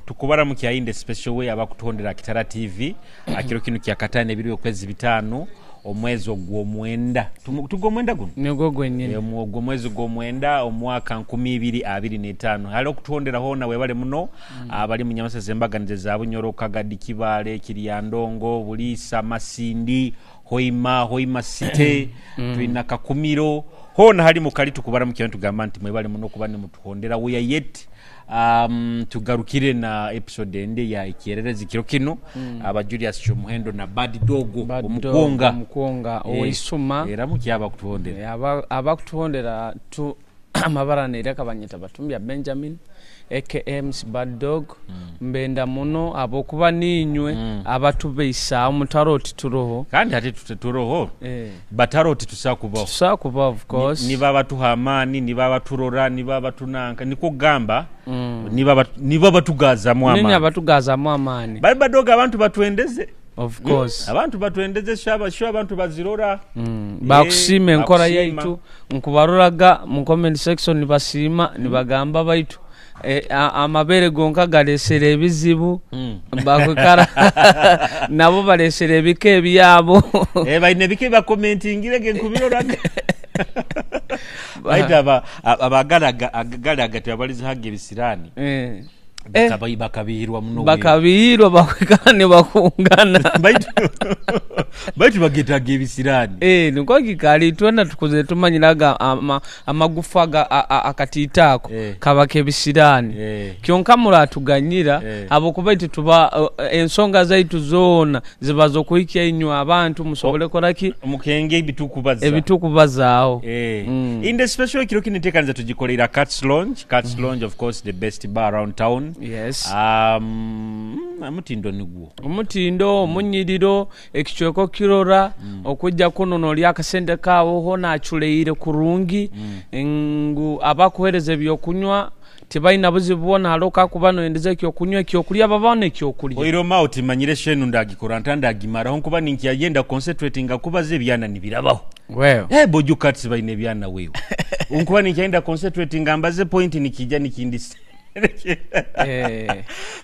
Tukubaramu in the special way abakutuhondera Kitara TV akiro kinu kya katano ebiri okwezi 5 omwezi ogw'omwenda. Tugw'omwenda guno? Nigwo gwenyini. Ogwo mwezi gw'omwenda omwaka 2025. Hali okutuhondera hona webale muno abali mu Nyamasese embaganize za Bunyoro, Kagadi, Kibaale, Kiryandongo, Buliisa, Masindi, Hoima, Hoima City, twina Kakumiro. Hona hali mukali tukubaramu kya tugamba nti mwebale muno kuba nimutuhondera. We are yet tugarukire na episode ende ya Ekyererezi kiro kinu. Aba Julius Kyomuhendo na Bad Dogo omukwonga omukwonga oweisuma era mukyaba kutuhondera abakutuhondera tu amabara nereka banyeta Batumbya Benjamin aka MC Bad Dog. Mbenda muno abokuba ninywe abatubeisa omutaroti turoho kandi ate turoho bataroti tusakubaho tusakuba of course niba batuha amani, niba baturora, niba batunanka, niko gamba niba batugazamu amani, ninya batugazamu amani bali badoga abantu batwendeze of course abantu batwendeze sho abantu bazirora bakusima enkora yaitu nkubaroraga mu comment section basima nibagamba baitu amabere gonka galesere ebizibu bakukara nabo balesere ebike ebyabo baine bike ba commentingire ge nkubiroraga baita abagalaga agalaga tabaliza haga ebisirani bakabihirwa muno bakabihirwa bakukana ne bakungana baitu bagetaga ebisirani niko kikali twena tukuze tumanyiraga amagufa akatitako kabaka ebisirani kyonka muratuganyira abokuba tuba ensonga zaitu zona zibazo kuhikia inywa abantu musobole koraki mukenge ebitukubaza ebitukubazaaho In the special kiro kinetekanza tugikolera Cats Lounge. Cats Lounge of course the best bar around town. Yes. Omutindo nigwo omutindo omunyiriro ekichweko kirora okujja kuno nolya akasente kawo ho nachuleire kurungi ngu abakuhereza ebyokunywa tibaina buzibu bona haloka kuba noendeza ekyokunywa ekyokulya babone ekyokulya oiroma utimanyire shenu ndagikora ntandagimaraho nkuba ninkyagenda concentrating kubaza ebyana nibirabaho wewe boju Cats baine ebyana wewe nkuba ninkyagenda concentrating ambaze point nikijja nikindisa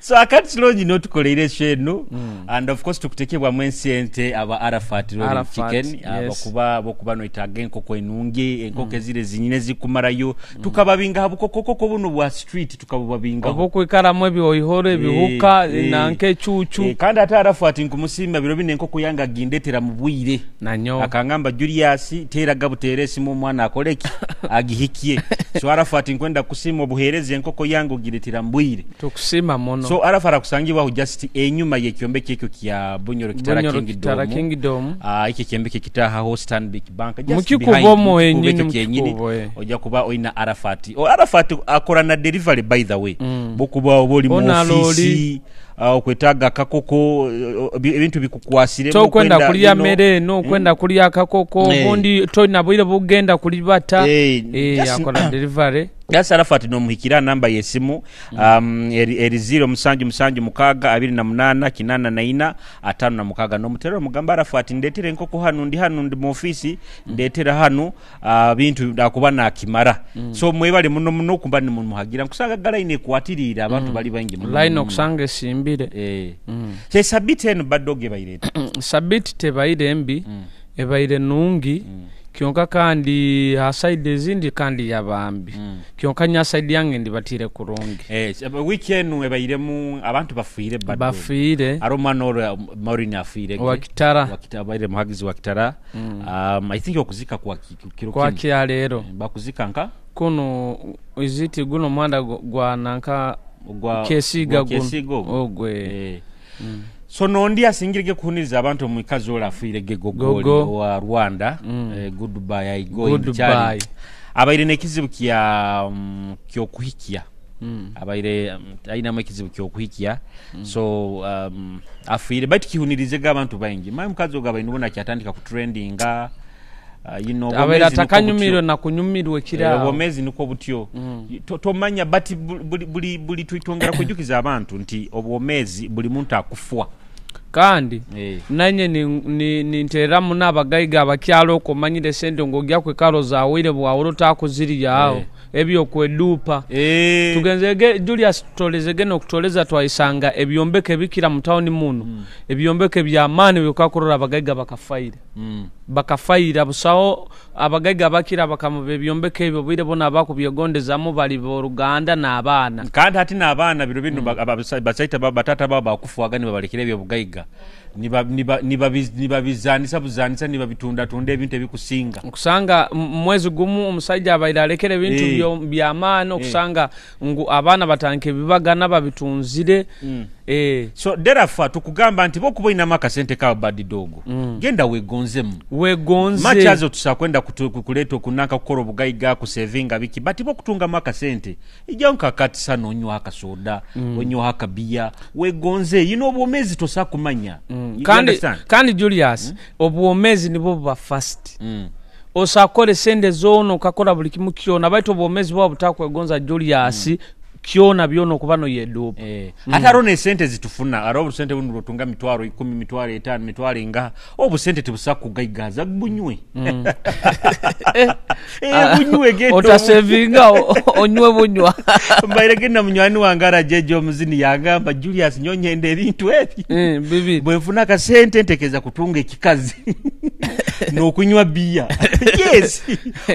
So Cats Lounge notukoleire shenu and of course tukutekebwamu ensente aba Arafat Rolling Chicken abakuba bokuba noitaga enkoko enungi enkoko ezire zinyine zikumarayo tukababinga habukokoko buno bwa street tukabubabinga obukwikaramu ebyoihoro ebihuka nanke ecucu kandi ate Arafat nkumusimba biro bine enkoko yanga gindetera mu bwire nanyo akangamba Julius teraga butere simu omwana akoleki agihikie. So Arafat nkwenda kusima obuhereze enkoko yangu giretera mbwire tukusima muno. So Arafat akusangibwa just enyuma y'ekyombeko ekyo kya Bunyoro Kitara Kingdom iki kyombeko kitaha Stanbic Bank just behind kyenyini ojja kuba oina Arafat. Arafat akora na delivery by the way bokuba oboli mu office okwetaga kakoko ebintu bikukwasire tokwenda kulya mere no kwenda kulya kakoko obundi toina bwire bugenda kulibata akora delivery. That's Arafat no muhikira namba yesimu eri 0 7 7 6 28 84 56 no mutero mugamba Arafat ndetere enkoko hanu ndi hanu ndi mu office ndetera hanu bintu ndakuba nakimara. So mwebale muno muno kumba ni muhagira nkusanga galaine kwatirira abantu bali bangi muno line okusanga esimbire Se sabiti eno badoge baireta sabiti tebaire mbi ebaire nungi kyonka kandi ha side ezindi kandi yabambi kyonka nya side yange ndibatire kurungi weekend ebairemu abantu bafiire bafiire aromwana oro Maureen afiire wakitara baire muhagizi wa Kitara I think okuzika kwa kiro kwa kyalero bakuzika nka kuno iziti guno mwanda gwa nanka gwa kesiga guno ogwe So nondi asingirige kuhuniriza abantu omukazi ola afiire gegogoli wa Rwanda. Goodbye I go in Charlie abaire nekizibu kya kyokuhikia abaire aina ekizibu kyokuhikia so afiire baitu kihunirize abantu baingi mayi mukazi oga baine ubona kyatandika ku trendinga you know abaire atakanyumirwe na kunyumirwe kira obomezi niko butyo tomanya bati buli twitongera kujukiza abantu nti obwomezi buli muntu akufwa kandi nanye ni nteramu n'abagaiga abakyalo okumanyire sente ng'ojja kwekalo zawire bwawuro takuziriyawo. Eby'okweduupa. Tugenzege Julius tutolezege n'okutoleza twaisanga ebyombeko ebikira mu tawuni munu, ebyombeko eby'amaani by'okakurora abagaiga bakafaire. Bakafaire busaho abagaiga abakira abakama b'ebyombeko ebyo obwire bunu abakubyegondezaamu bali b'oruganda n'abaana. Kandi hati n'abaana biro binu basaita bataata baabo bakufwaga nibabalekera eby'obugaiga. Nibabizaanisa buzaanisa nibabitundatunda ebintu ebikusinga. Okusanga mu mwezi gumu omusaija abaire alekere ebintu by'amaani okusanga ngu abaana batandika ebibagana babitunzire. So therefore tukugamba nti bwokuba oinamu akasente kawe bad dog, genda wegonzemu. Wegonze. Much as otusobola kwenda kuleeta okunanka kukora obugaiga, kusevinga biki but bwokutungamu akasente Ijaho nka katisana onyweho akasoda, onyweho akabiya, wegonze. You know obwomezi tosobola kumanya. You Kandi, understand? kandi Julius, obwomezi nibwo buba first. Osobola kukora esente zoona okakora buli kimu kyona baitu obwomezi bwawe butakwegonza Julius, kyona byona okuba noyeduupa. Eh, ate haroho n'esente ezitufuna, haroho obusente bunu bwotunga mitwaro ikumi, mitwaro etaano, mitwaro engaha, obusente tibusobola kukugaigahaza, bunywe. Eh, bunywe genda obunywe. Otasevinga onywe bunywa. Mbaire genda munywani wange arajeje omuzini yangamba, Julius nyowe nyenda ebintu ebi. Bibiri. Bwe nfuna akasente ntekereza kutunga ekikazi n'okunywa bbiya. Yes,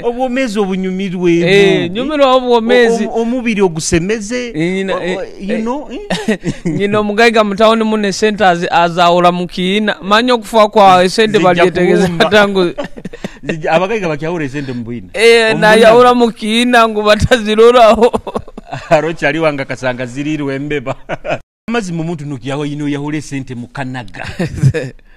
obwomeezi obunyumirwemu. Nyumirwa obwomeezi. Omubiri ogusemeze. You know, eh? Nyina omugaiga mu tawuni muno esente azaawula mu kiina. Manya okufa kwawe esente Zija balyetegereza kuwumba. ata ngu Zija, abagaiga bakyawura esente mu bwina. Eh, Omu nayawura bunaga. mu kiina ngu bataziroraho. Haro kyali wange akasanga ziriirwe embeba. Amazima omuntu noyahura esente mu kanaga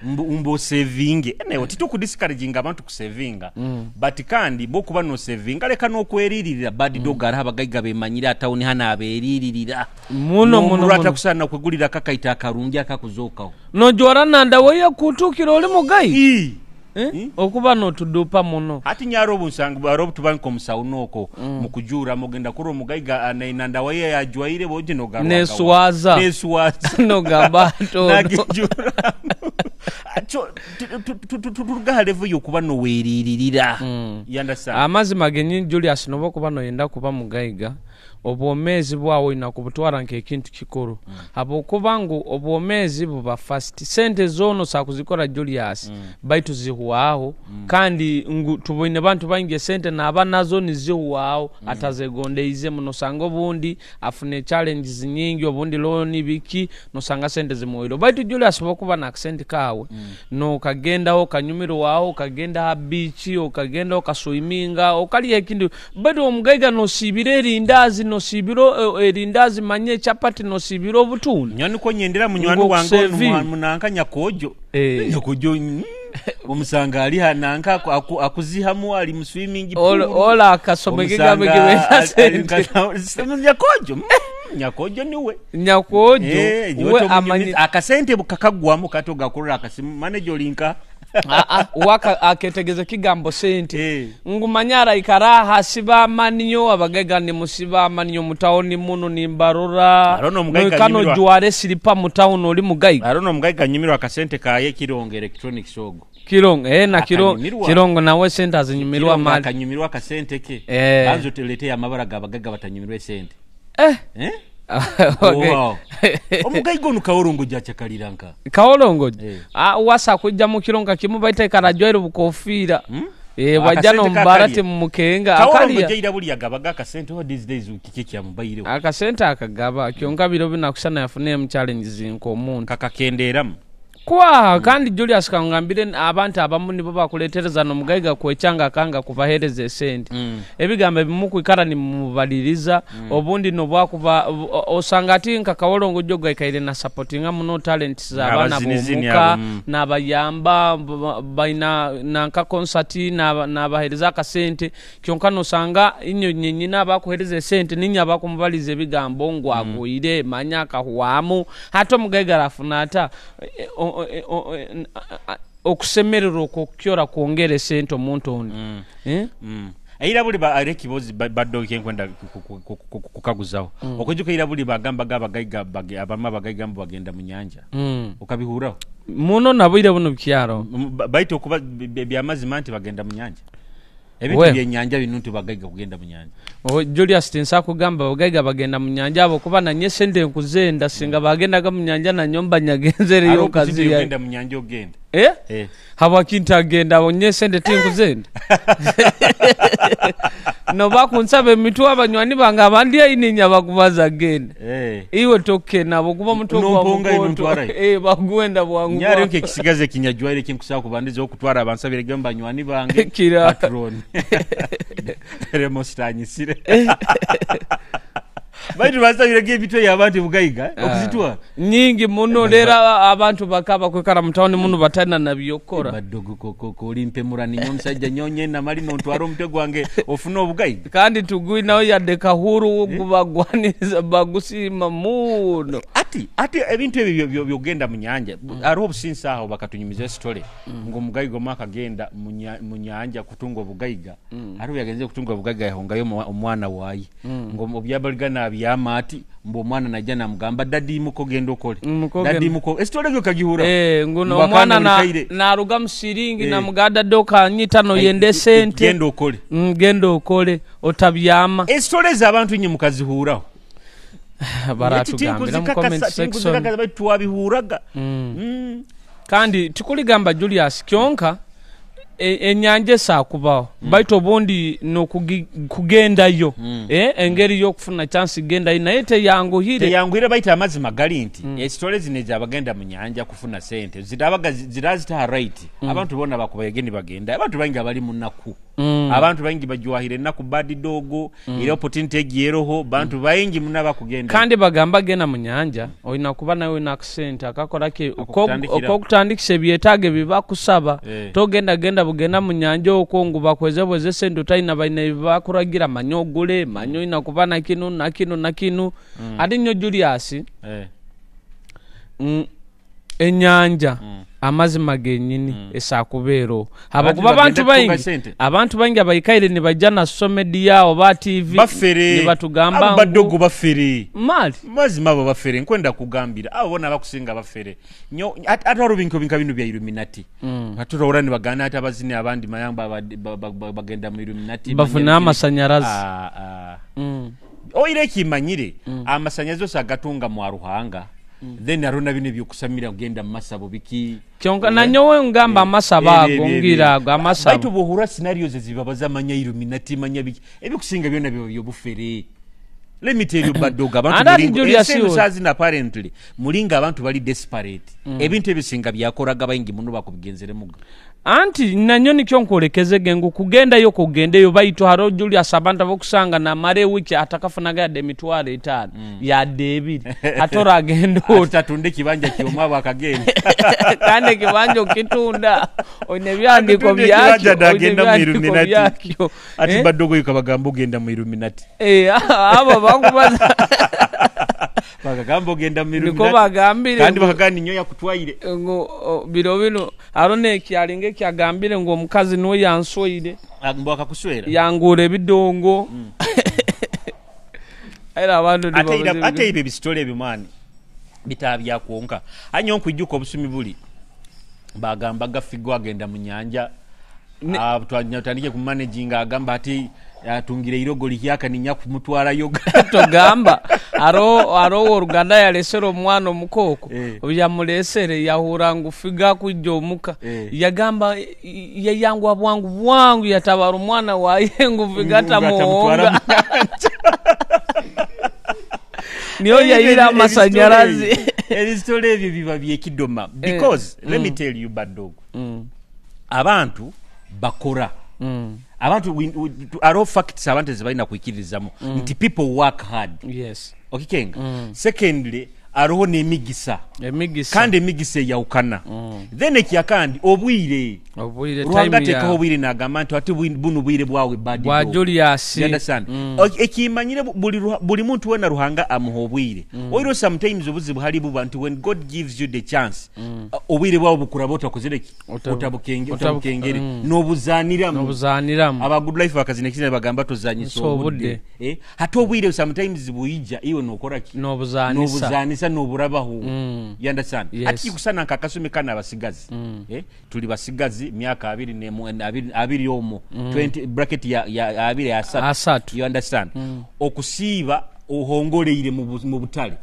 mbu osevinge. Anyway, titukudisikaraginga abantu kusevinga, but kandi bwokuba nosevinga leka nokweriririra. Bad dog hariho abagaiga bemanyire atawuni hano aberiririra. Muno, muno, N'omurwa muno. atakusaana kwegulira akakaito akarungi akakuzookaho. Nojwara nanda waye kutukira oli mugaiga. Ii. Okuba notuduupa muno. Hati nyo hariho obunsanga hariho obutuba nk'omusauna okwo mukujuuramu ogenda kurora omugaiga nainanda waye yajwaire bwogi nogarwa Neswaza. Neswaza. Nogamba ati ono. Nagijuuramu. So, turuga ha level y'okuba noweeriririra. You understand? Amazima genyini Julius noba okuba noyenda kuba mugaiga, obwomeezi bwawe oina kubutwara nk'ekintu kikuru. Habwokuba ngu obwomeezi buba first. Sente zoona osobola kuzikora Julius, baitu zihwaho. Kandi ngu tuboine bantu baingi esente naaba nazo nizihwaho atazegondeizemu. Nosanga obundi afuna challenges nyingi, obundi looni biki, nosanga sente zimuhweireho. Baitu Julius bwokuba n'akasente kaawe, nokagendaho okanyumirwaho, okagenda ha beach, okagenda okaswiminga, okalya ekintu. Baitu omugaiga nosiibira erindaazi, nosiibira erindaazi manya echapati, nosiibira obutunda. Nyowe nikwo nyendera munywani Ngu wange onu okusevinga. munanka Nyakoojo. Nyakoojo, omusanga ali ha nanka akuzihamu ali mu swimming pool. Ola akasome Omusanga kigambo kibeera ali sente. Nyakoojo, Nyakoojo niwe. Nyakoojo, Nyowe we tomunyumiza. amanyi Akasente bukakagwamu kati ogakurira akasimu manager olinka. Aa, waka aketegeza ekigambo sente. Ngu manya araikara aha asiba amanio, abagaiga nimusiba amanio mu tawuni muno nimbarora. Hariho n'omugaiga Noika anyumirwa. nojwara esiripa mu tawuni oli mugaiga. Hariho n'omugaiga anyumirwa akasente kaye Kirongo Electronics ogo. Kirongo, na Akanyumirwa. Kirongo nawe sente azinyumirwa Kirongo mali. akanyumirwa akasente ke. Banza otuleeteye amabara g'abagaiga batanyumirwa esente. Okay. Wow. Omugaiga onu Kaworongo gyachakalira nka. Kaworongo? Wasa kujja mu kiro nka kimu baita ikara ajwaire obukofiira. Bwajja Akasente n'omubara kakalya. timukenga, Kaworongo akalya. jaira buli yagabaga akasente, oh, these days kiki ekyamubaireho? Akasente akagaba, kyonka biro binakusana yafunemu challenges nk'omuntu. Kakakendeeramu. Kwa, kandi Julius kangambire abantu abamu nibo bakuletereza n'omugaiga kwekyanga akanga kubahereza esente. Ebigambo ebimu kwikara nimubaliriza, obundi nobwakuba, osanga ati nka Kaworongo jo gaikaire na supportinga muno talents z'abaana Abazinizini b'omuka, abo, n'abayamba, baina nanka concert, n'abahereza akasente, kyonka nosanga inyo nyenyina abakuhereza esente, ninyo abakumubaliza ebigambo ngu agwire, manya akahwamu, hati omugaiga arafuna ata, okusemererwa okwo okukyora kwongera esente omuntu ondi. Eira buli ba areki bozi baddo kenkwenda kukaguzaho. Okujuka eira buli bagambaga abagaiga abamu abagaiga mbu bagenda mu nyanja. Okabihuraho? Muno nabwire buno byaro. Baitu okuba byamazima nti bagenda mu nyanja. Ebintu We. byenyanja bino nti bagaiga kugenda mu nyanja. Julius, tinsa kugamba bagaiga bagenda mu nyanja, abo kuba nanye sente nkuzenda, singa bagendaga mu nyanja nanyo mba nyagenzereyo. Hariho Kazi okuti ogenda mu nyanja ogenda. Eh? Eh. Habwaki ntagenda? Abo nye sente tinkuzenda, noba kunsaba emitwe abanywani bange abandi aininya bakubaza genda. Eh. Iwe toke nabo kuba mutwe gwa Nomponga mukoto. inontwarayo. Eh, bagwenda bwangu. Nyari nke ekisigazi ekinyajwaire kinkusaba kubandiza okutwara abansabire gamba banywani bange. Kira. Patron remostanyisire baitu basabirege emitwe y'abantu bugaiga okuzitwara. Nyingi muno lero abantu bakaba kwekara mutawuni muno batalina nabyokora. Badogo koli mpemura ninyo omusajja nyonye namali nontwara omutwe gwange ofune obugaiga. Kandi tugwinayo yadde kahuru gubagwaniriza bagusiima muno. Ati ebintu ebyo byogenda mu nyanja, hariho obusinsi aho bakatunyumiza esitole ng'omugaiga omwe akagenda mu nyanja kutunga obugaiga. Hariho yagenze kutunga obugaiga yahongayo omwana waaye ng'obyabaliga nabyama ati mbu omwana najja namugamba, "Daddy, muko genda okole." Muko "Daddy, genda." muko esitole gyo kagihura. Eh, nguno Mbu akaana omwana buli kaire. naruga mu siringi. Eh. Namuganda doka nyitano yende sente. Genda okole. Genda okole otabyama. Esitole z'abantu nye mukazihuraho. Baratugambira mu comment section. Tinkuzikakasa baitu twabihuraga. Kandi tikuligamba Julius kyonka enyanja esaakubaho, baitu obundi nokugendayo, engeri y'okufuna chance gendayo naye teyanguhire. Teyanguhire, baita amazima gali nti esitole zino ezabagenda mu nyanja kufuna sente zirabaga zirazitaha right. Abantu bona bakubayege nibagenda, abantu baingi abali mu nnaku, abantu baingi bajwahire ennaku badi dogo era opportunity egiyeroho bantu baingi muna bakugenda. Kandi bagamba genda mu nyanja olina kuba nawe olina akasente akakolaki Akokutandikira. Okokutandikisa ebyetaago ebibakusaba. Eh. Togenda genda bugenda mu nyanja okwo ngu bakwezebweze sente otalina, balina ebibakuragira, manye ogule, manye olina kuba nakinu nakinu nakinu. Ate nnyo Julius, Eh. enyanja amazima genyini esakubeerawo abakuba Abantu abantu bagenda kutunga baingi sente. Abantu baingi abaikaire nibajja na social media oba TV Bafere. nibatugamba Abo badogo ngu bafere. mali. Mazima abo bafere, nkwenda kugambira abo bona bakusinga bafere nyo ate waliwo bintu binka bino bya Illuminati. Ate olwora nibagana ati abazini abandi mayamba bagenda mu Illuminati. Bafune manya amasanyalazi. Ah, ah. Oire ekimanyire amasanyalazi ose agatunga mwa Ruhanga, then hariho na bino ebyokusamira kugenda mu masabo biki. Kyonka nanyowe ngamba amasabo ago ngira ago Baitu amasabo. bwohura scenarios ezibabaza manya Illuminati manya biki ebikusinga byona biba byobufere. Let me tell you, badoga abantu And ati mulingo Julius ensi eno Iwe. saa zino apparently mulinga abantu bali desperate. Ebintu ebisinga byakoraga baingi muno bakubigenzeremuga. Anti nanyo nikyo nkulekezege ngu kugendayo kugendeyo, baitu hariho Julius abantu abokusanga namara ewiki atakafunaga yadde 50,000 yadde 2,000 ate oragenda oti? Atatunda ekibanja kyomwabo akagenda. Kandi ekibanja okitunda oyina ebyandiiko Akatunda byakyo ekibanja oyina nagenda mu ebyandiiko Illuminati. byakyo. Ati Eh? badogo yukabagamba ogenda mu Illuminati. Eh, abo bakubaza. Bakagamba ogenda mu Niko Illuminati. bagambire Kandi bakagamba ninyo yakutwaire. Ngu biro bino aro nekyalinga ekyagambire ngu omukazi niwe yanswaire. Mbu akakuswera. Yanguura ebidongo era abantu Ate ebyo ebisitole ebyo maani bitaba byakwonka anyo nkwijjuka obusumi buli bagamba gafigo agenda mu nyanja. Ah, tutandike ku managing agamba ati atungire irogo lihyaka ninya kumutwarayo. Togamba aro owoluganda yalesere omwana omukooko. Eh. Yamulesere yahura ngu figa kwijja omuka. Eh. Yagamba yayangwa bwangu bwangu yatabara omwana waye ngu figa Ngu atamutwara tamuwonga. mu nyanja. Niyo yayira amasanyalazi. Ebisitole ebyo biba byekidoma because let me tell you, bad dog, abantu bakora. Abantu hariho facts abantu ezibalina kwikirizamu nti people work hard. Okikenga. Secondly, hariho n'emigisa. Emigisa. Kandi emigisa eyawukana. Then ekyakandi obwire. Obwire. Ruhanga Time ateekaho ya obwire n'agamba nti ate buno bwire bwawe bad bwa dog. Julius. You understand? Ekimanyire buli muntu wena Ruhanga amuha obwire. Oiro sometimes obuzibu hali buba nti when God gives you the chance, obwire bwawe bukuraba otakozere ki? Otabukengere. N'obuzaaniramu. Nobuzaniramu. Aba Good Life bakazina ekizina bagamba tozanyisa So obudde. obudde. Eh? Hate obwire sometimes buyija iwe nokora ki? Nobuzanisa. N'obuzanisa. Okuzanisa n'oburabaho. You understand? Yes. Ati kikusana nk'akasumi kano abasigazi, tuli basigazi, myaka 21, 20 omwo, 20 bracket ya 20 30. 30. You understand? Okusiiba ohongoleire mu butale,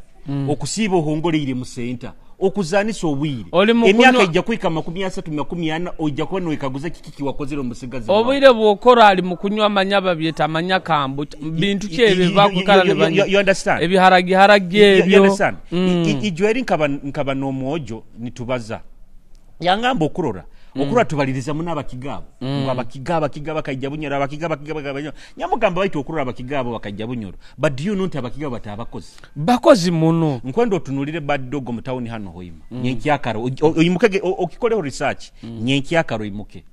okusiiba ohongoleire mu senta, okuzanisa obwire. Oli mu Emyaka kunywa- ijja kwika 30, 40, ojja kuba noikaguza kiki kiwakozere omu busigazi bwawe. Obwire bwokora ali mu kunywa amanya, babyeta amanya kambu, bintu ki ebyo bakukala ne banywa? You understand? Ebiharagiharagi You ebyo. understand? Ijo eri nkaba n'omwojo nitubaza, yangamba okurora tubaliriza muno abakiga abo, ngu abakiga bakaija Bunyoro, abakiga bakaija Bunyoro. Nyamugamba, baitu okurora abakiga abo bakaija Bunyoro, but do you know nti abakiga abo batabakozi? Bakozi muno. Nkwenda otunulire badogo mu tawuni hano Hoima nyenkyakara, oyimukege, okikoleho research. Nyenkyakara oyimuke,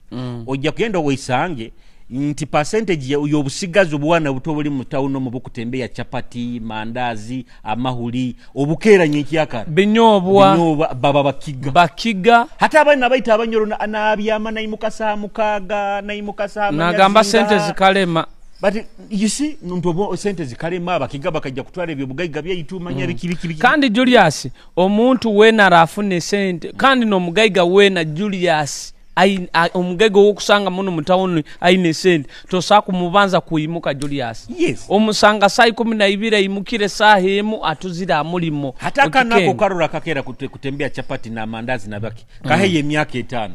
ojja kugenda oisange nti percentage y'obusigazi obwana buto buli mu tawuni omu bukutembeya chapati, mandazi, amahuli, obukeera nyenkyakara. Binyobwa. Binyobwa, baba bakiga. Bakiga. Hata abaana baita Abanyoro n'abyama naimuka saa 6, naimuka saa Nagamba manyazinga. Sente zikalema. But you see, nti obo sente zikalema, abakiga bakajja kutwala ebyo bugaiga byaitu, manya biki biki biki. Kandi Julius, omuntu weena arafuna esente, kandi n'omugaiga weena Julius, omugaiga owokusanga muno mu tawuni aine esente, tosaa kumubanza kuyimuka, Julius. Omusanga saa 12, ayimukire saaha 1, atuzire amulimo. Hata akana ako Okikenga. karora kakera kutembea chapati na mandazi na baki kaheye emyaka 5,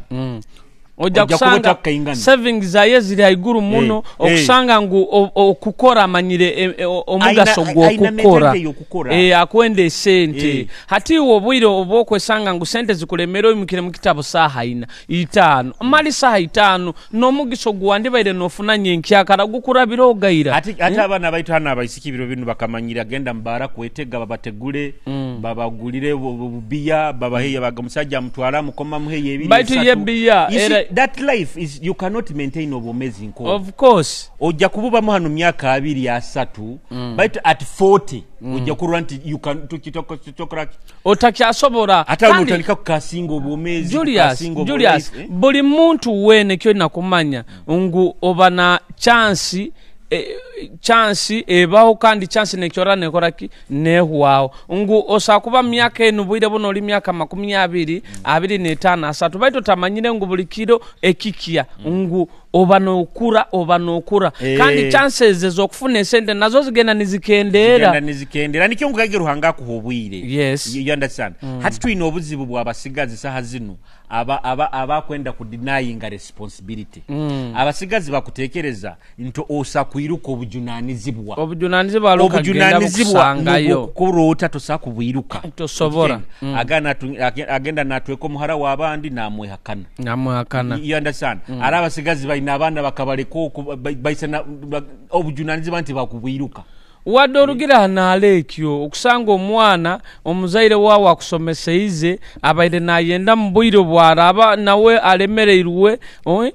Ojja ojja kuba kusanga otakkaingana. Savings zaye ziri haiguru muno. Okusanga ngu okukora amanyire omugaso Aina gw'okukora. Mentality y'okukora. Akwenda esente. Hati iwe obwire oba okwesanga ngu sente zikulemera, oyimukire mu kitabo saaha 4, 5, mali saaha 5 n'omugiso guwandibaire nofuna nyenkyakara gukurabira ogaira. Ati abaana baitu hano abaisiki biro binu bakamanyira genda mubara kwetega, babategule, babagulire bubiya, babaheye, baga omusajja amutwala amukoma muheye 2, Baitu 3. ye biya, You see, that life is, you cannot maintain obwomezi nko Of course. Ojja kububamu hano myaka 20, 30, baitu at 40 ojja kurora nti you can tukitokora. Otakyasobora. Ate awo Kandi notandika kukasinga obwomezi, Julius, kukasinga Julius, obwomezi, eh? Buli muntu wene kyolina kumanya ngu oba na chance, chance ebaho, kandi chance nekyora nekoraki nehwaho, ngu osakuba myaka enu bwire buno oli myaka 20, 25, 30, baitu otamanyire ngu buli kiro ekikya ngu oba nokura, oba nokura. Kandi chances ez'okufuna esente nazo zigenda nizikendera. Zigenda nizikendera, nikyo ngugage Ruhanga akuha obwire. You understand? Hati twine obuzibu bw'abasigazi saha zino abakwenda kudenyinga responsibility. Abasigazi bakutekereza nti osa kwiruka obujunanizibwa. Obujunanizibwa aluka genda Obujunanizibwa bukusangayo. Kuroota tosa kubwiruka. Tosobora. Agenda natweka omuhara w'abandi namwehakana. Namwehakana. You understand? Ari abasigazi balina abaana bakabaleka oku baisa obujunanizibwa nti bakubwiruka. Wadde orugira hanaala ekyo okusanga omwana omuzaire waawe akusomeseize abaire nayenda mu bwire bwaraba nawe alemereirwe,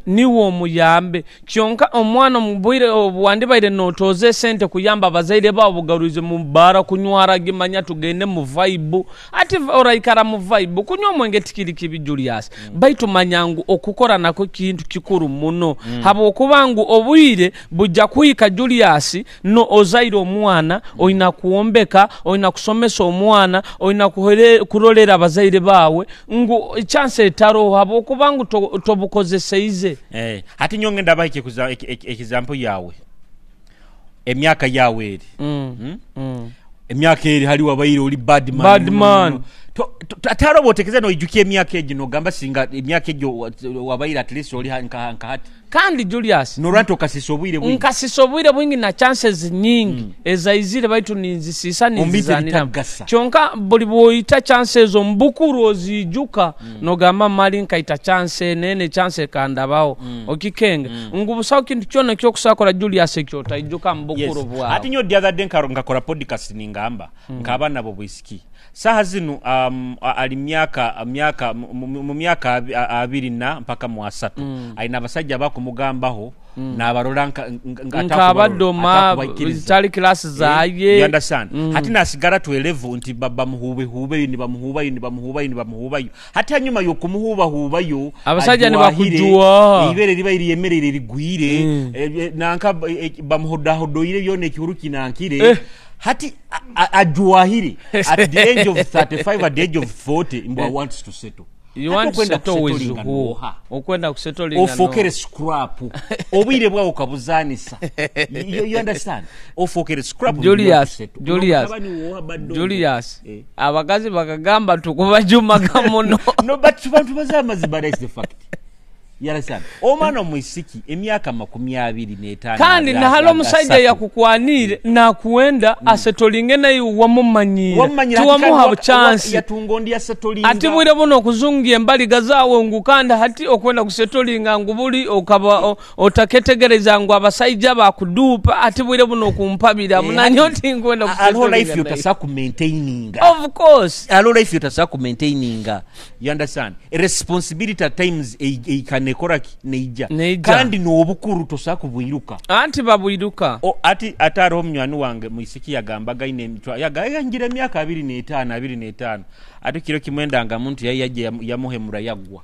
niwe omuyambe, kyonka omwana mu bwire obuwandibaire notoza esente kuyamba abazaire bawe, bugaruize mu bara kunywara gimanya tugende mu vibe, ati oraikara mu vibe kunywa omwenge tikiri kibi, Julius. Baitu manya ngu okukora nako kintu kikuru muno, habwokuba ngu obwire bujja kuhika, Julius, no ozaire omwana, olina kuwombeka, olina kusomesa omwana, olina kurolera abazaire bawe, ngu chance etaroho habwokuba ngu tobukozeseize. Hati nyo ngenda baha example yawe, emyaka yawe eri. Emyaka eri hali wabaire oli bad man. Bad man. Ate aloba otekeza noijukia emyaka egyo nogamba singa emyaka egyo wabaire at least oli nka hati. Kandi Julius, Norwa nti okasisa obwire bwingi. Nkasisa obwire bwingi na chances nyingi ezaizire, baitu ninzisiisa, Ombite ninzizaniramu. bitagasa. Kyonka buli bwoyita chance ezo mbukuru ozijuka, nogamba mali nkaita chance enene, chance ekandabaho. Okikenga ngu busaho kintu kyona ekyokusakora, Julius, ekyotaijuka mu bukuru bwawe. Ati nyo the other day nkakora podcast ningamba nk'abaana bo bwisiki saha zino, ali myaka mu myaka 20 na mpaka mu 30, alina abasajja bakumugambaho n'abarola Nk'abadoma atakubaikiriza. Zitali kilasi zaye. You understand? Hati nasigara to a level nti bamuhube ni bamuhubayo ni bamuhubayo ni bamuhubayo, hati hanyuma y'okumuhubahubayo Abasajja ajuahire, nibakujuwa. Ibere liba lyemerere ligwire, nanka bamuhodahodoire byona ekihuru kinankire. Hati ajwahire at the age of 35, at the age of 40, mbu wants to settle. You Hati want to okwenda settle with kusetolinga who? nooha? Okwenda kusetolinga Ofokere scrap, obwire bwawe okabuzanisa. You understand? Ofokere scrap. Julius, Julius, Mutabani woha badde Julius, Eh. abakazi bakagamba tukubajumaga muno. No, but bantu baze amazima, that's the fact. You understand? Omwana omwisiki emyaka 25, Kandi nahali omusajja yakukwanire nakuwenda asetolinge naye wamumanyire, Wamumanyira, tiwamuha ati buchansi. Yatunga ondi yasetolinga. Ati bwire buno okuzungia embaliga zaawe ngu kandi hati okwenda kusetolinga ngu buli okaba otaketegereza ngu abasajja bakuduupa, ati bwire buno okumpabira munanye oti nkwenda Aliho life kusetolinga naye. yotasa kumaintaininga. Of course. Alo life yotasa kumaintaininga, you understand? A responsibility at times eikanekora ki neija. Neija. Kandi n'obukuru tosa kubwiruka. Anti babwiruka. O, ati ate ariho munywani wange mwisiki yagambaga ine emitwa yaga ngira emyaka 25, 25, ate kiro kimwe ndanga muntu yai yaje yamuhemura yagwa,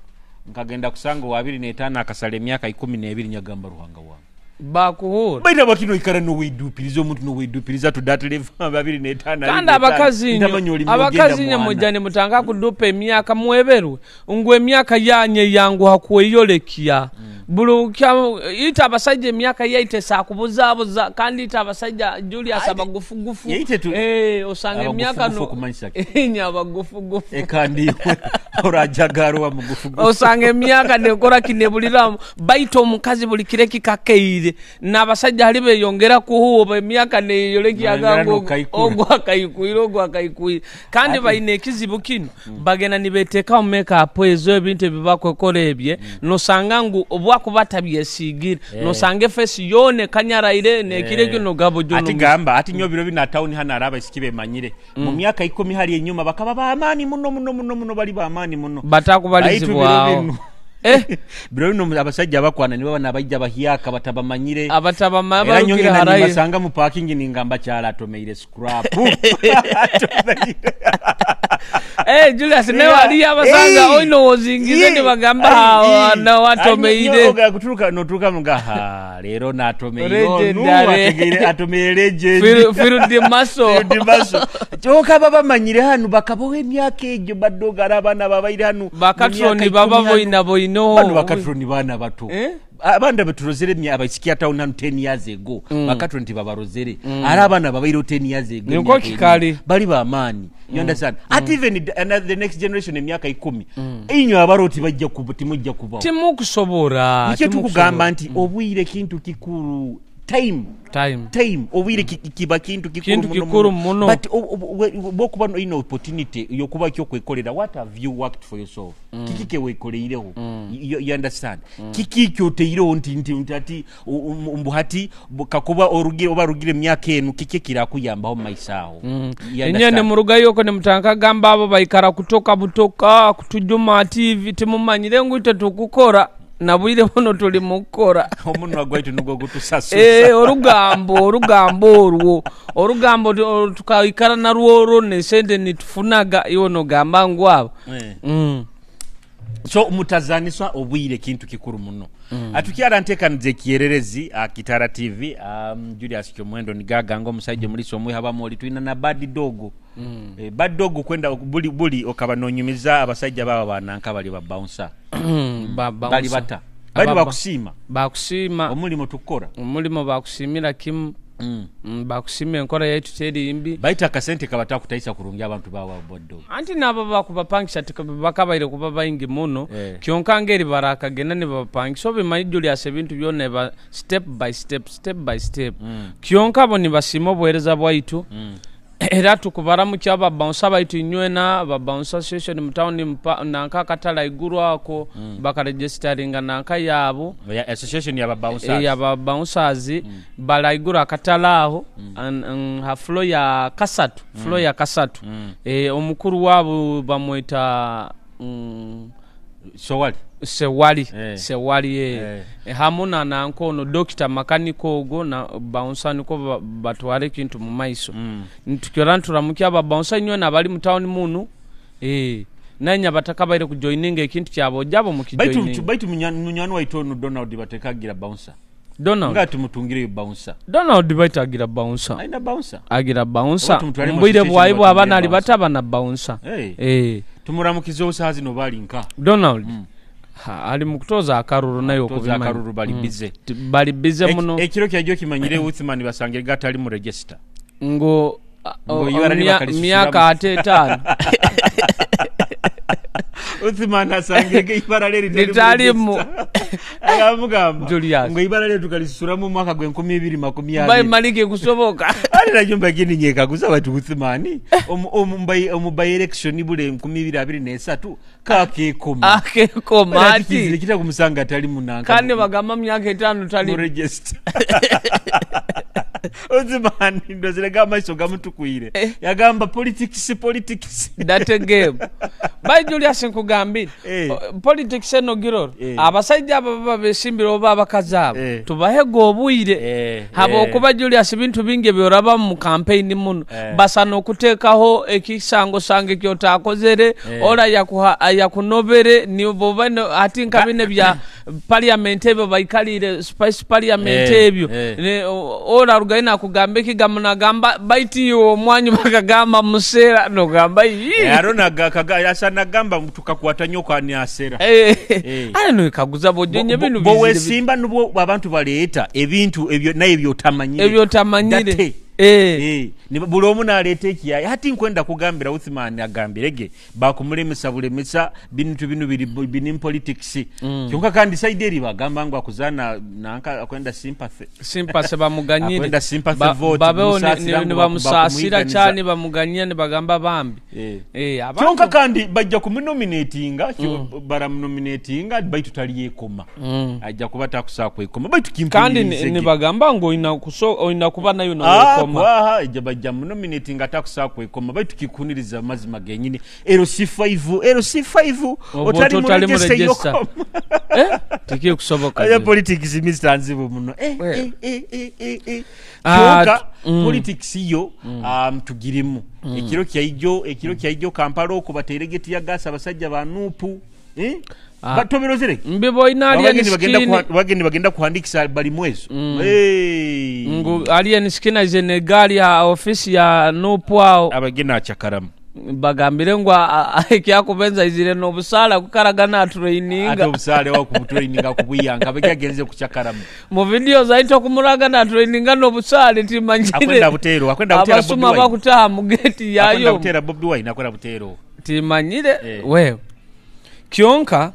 nkagenda kusanga wa 25 akasala emyaka 12, nyagamba Ruhanga wange. Bakuhura. Baita bakino ikara nowedupiriza omuntu nowedupiriza to that level 25. Kandi abakazi Ntamanya inyo oli abakazi mugenda inyo mwana. mujja nimutanga kudupa emyaka, mweberwe ngu emyaka yanye yanguha kweyolekya buli ita abasajja emyaka yaite sakubuzabuza, kandi ita abasajja Julius abagufugufu. Yaite osanga Abagufugufu emyaka no okumanyisa ki? Inye abagufugufu. Ekandi orajagaruwa mugufugufu. Osanga emyaka nekora kinebuliramu, baita omukazi buli kire kikakeire n'abasajja hali beyongera kuhuuba emyaka Nayongera neyolekyaga n'okukaikura. ogwo akaikwire, ogwo akaikwire, kandi balina ekizibu kino, bagenda nibeteekamu makeup ezo ebintu ebibakwekora ebye, nosanga ngu obwakuba tabyesiigire, nosanga efesi yoona ekanyaraire nekire kino gabo. Ati gamba ati nyo biro bina town hano ari abaisiki bemanyire mu myaka 10 hali enyuma bakaba bamaani muno muno muno muno, bali bamaani muno. Baitu biro Batakubalizibwawo. bino, biro bino abasajja bakwana nibo bana abajja bahyaka batabamanyire. Abatabama Era barukire nyongera haraye. nimbasanga mu parking, ningamba kyala atomeire scrap. Atomeire. Julius, naye waliyo abasanga oino wozingize nibagamba nawatomeire. Kuturuka noturuka muga ha leero natomeire onu. Legendary. Ategeire atomeire legend. Field maso. Dimaso kyokka baba bamanyire hano bakabaho emyaka egyo baddogala abaana babaire hano mu Bakatroni myaka baba 10 hano. boina boino. Bano bakatroni baana bato. Eh? Abaana beturozere abaisiki town hano 10 years ago, bakatroni tibabarozere, ari abaana babaireho 10 years ago Niko emyaka kikali. ena. Bali bamaani, you understand? At even the next generation emyaka 10 inywe abaro tibajja kuba, timujja kubaho. Timukusobola. Nikyo tukugamba nti obwire kintu kikuru, time. Time. Time, obwire kiba kintu kikuru. Kintu kikuru muno. But bwokuba ino opportunity yokuba kyokwekolera, what have you worked for yourself? Kiki kewekoleireho? You understand? Kiki kyoteireho nti ati mbu hati kakuba orugire oba rugire emyaka enu, kiki kirakuyambaho mu maiso aho? You Enye understand? nemurugayoko nemutanka gamba abo baikara kutoka butoka kutujuma tv, timumanyire ngu ite tukukora nabwire buno tuli mukukora. Omunwa gwaitu nugwo gutusasuza. Orugambo orwo orugambo tukaikara narwo nesente nitufunaga, iwe nogamba ngu abo. So mutazaniswa obwire kintu kikuru muno. Atukyala nteekaniza ekiyererezi Kitara TV, Julius Kyomwendo nigaganga omusajja omulisa omwihabamu oli tulina na bad dog. Bad dog kwenda buli buli okaba nonyumiza abasajja baba bananka bali ba bouncer. Bali bata bali bakusiima. Bakusiima. Omulimo tukora. Omulimo bakusiimira kimu. Bakusiima enkola yaitu teri mbi. Baita akasente kabatakutaisa kurungi abantu bawa bad dog. Anti nabo bakubapangisa bakabaire kuba baingi muno. Kyonka ngeri barakagenda nibabapangisa, obimanyi Julius, ebintu byona eba step by step, step by step. Kyonka bo nibasiima obuheereza bwaitu. Era tukubaramu ababouncer baitu inywena babouncer association mutawuni nanka akatale aiguru ako bakaregisteringa nanka yaabo. Association yaba bouncers. Yaba bouncers balaiguru akatale aho ha floor ya kasatu, floor ya kasatu. Omukuru waabo bamweta Sowali. Sewali. Sewali. Hamu na nankono dokita makaniko ogwo na bouncer niko batware ekintu mu maiso. Ntukyola nturamukia aba bouncer inywena bali mu town munu, nanya batakabaire kujoininga ekintu kyabo jabo Baitu mukijoininga. Baitu munywani waitu ono Donald batekagira bouncer. Donald. Nga tumutungireyo bouncer. Donald baitu agira bouncer. Alina bouncer. Agira bouncer. Oba tumutwale mu Mbwire association bwaibwe batungire abaana ali bouncer. bataba na bouncer. Hey. Eh. Tumuramukize obusaha zino bali nka. Donald. Ha, ali mu kutoza akaruru naye Kutoza okubimanya. akaruru bali busy. Bali busy muno. Ekiro kyajjo kimanyire Uthman basangire gatali mu register. Ngo Ngo URL bakalisusulamu. myaka ate etaano. Uthman asangire ibara leri Litalimu. Agamugamba. Julius. Ngo ibara leri tukalisusulamu mu mwaka gwe 2020. Bai malike kusoboka. Ali najyo mbageni nyekaguza bati Uthman omu by election bule 2023 kakekoma. Akekoma ati. Kita kumusanga atali munanka. Kandi bagamba myaka etaano tali mu register. Uthman ndozirega amaiso gamutukwire. Yagamba politics politics. That a game. Bai Julius nkugambire. Politics eno giroro. Abasajja abo baba besimbira oba abakazi abo. Tubahega obwire. Habwokuba Julius bintu bingi byoraba mu campaign muno. Basana okuteekaho ekisangosango ekyotakozere, ora yakunobere, ni boba no, ati nka bine bya parliament ebyo baikalire spice parliament ebyo. Ne, ora rugaina akugamba ekigambo nagamba baiti omwanyu bakagamba musera nogamba yi. Arona asana gamba tukakwata nyoka ni asera. Ale no ikaguza bojenye binu Bo wesimba nubwo abantu baleeta ebintu ebyo naye byotamanyire. Ebyotamanyire. Ni buli omu n'aleeta ekiyaya. Hati nkwenda kugambira Uthman agambirege bakumulemesa bulemesa bintu binu biri bini politics. Kyonka kandi side eri bagamba ngo akuzana nanka akwenda sympathy. Sympathy bamuganyire. Akwenda sympathy vote, Babeho musaasira ngo ne bamusaasira cyane bamuganyira ne bagamba bambi. Abantu Kyonka kandi bajja kumunominatinga, baramunominatinga baitu taliyekoma. Ajja kuba takusaa kwekoma. Baitu Kandi kimpulirize ne ge. bagamba ngo oyina kuba nayo nowekoma. Kwaha, ejja bajja munominatinga atakusaa kwekoma. Baitu kikuniriza amazima genyini. Ero C5, ero C5, Oba otali mu otali mu register register. yokoma. Tikiye kusoboka. Aya politics Mr. Nzibu muno. Kyonka politics yo, tugirimu. Ekiro kyaijo Kampala okwo bateerege tear gas abasajja ba Nupu. Batobirozere. Mbibo ina alien skin. Bagenda bagenda kuhandikisa bali mwezo. Ngu alien skin aje ne gari ya office ya Nupu aho. Abagenda achakaramu. Bagambire ngo ekyakubenza izire n'obusala kukaragana training. Ate obusale wa ku training akubuyanga abagenze kuchakaramu. Mu video zaito kumuragana training n'obusale timanyire. Akwenda butero, akwenda butera Bobi Abasuma Wine. bakutaha mu gate yayo. Akwenda butera Bobi Wine, akwenda butero. Timanyire wewe. Kyonka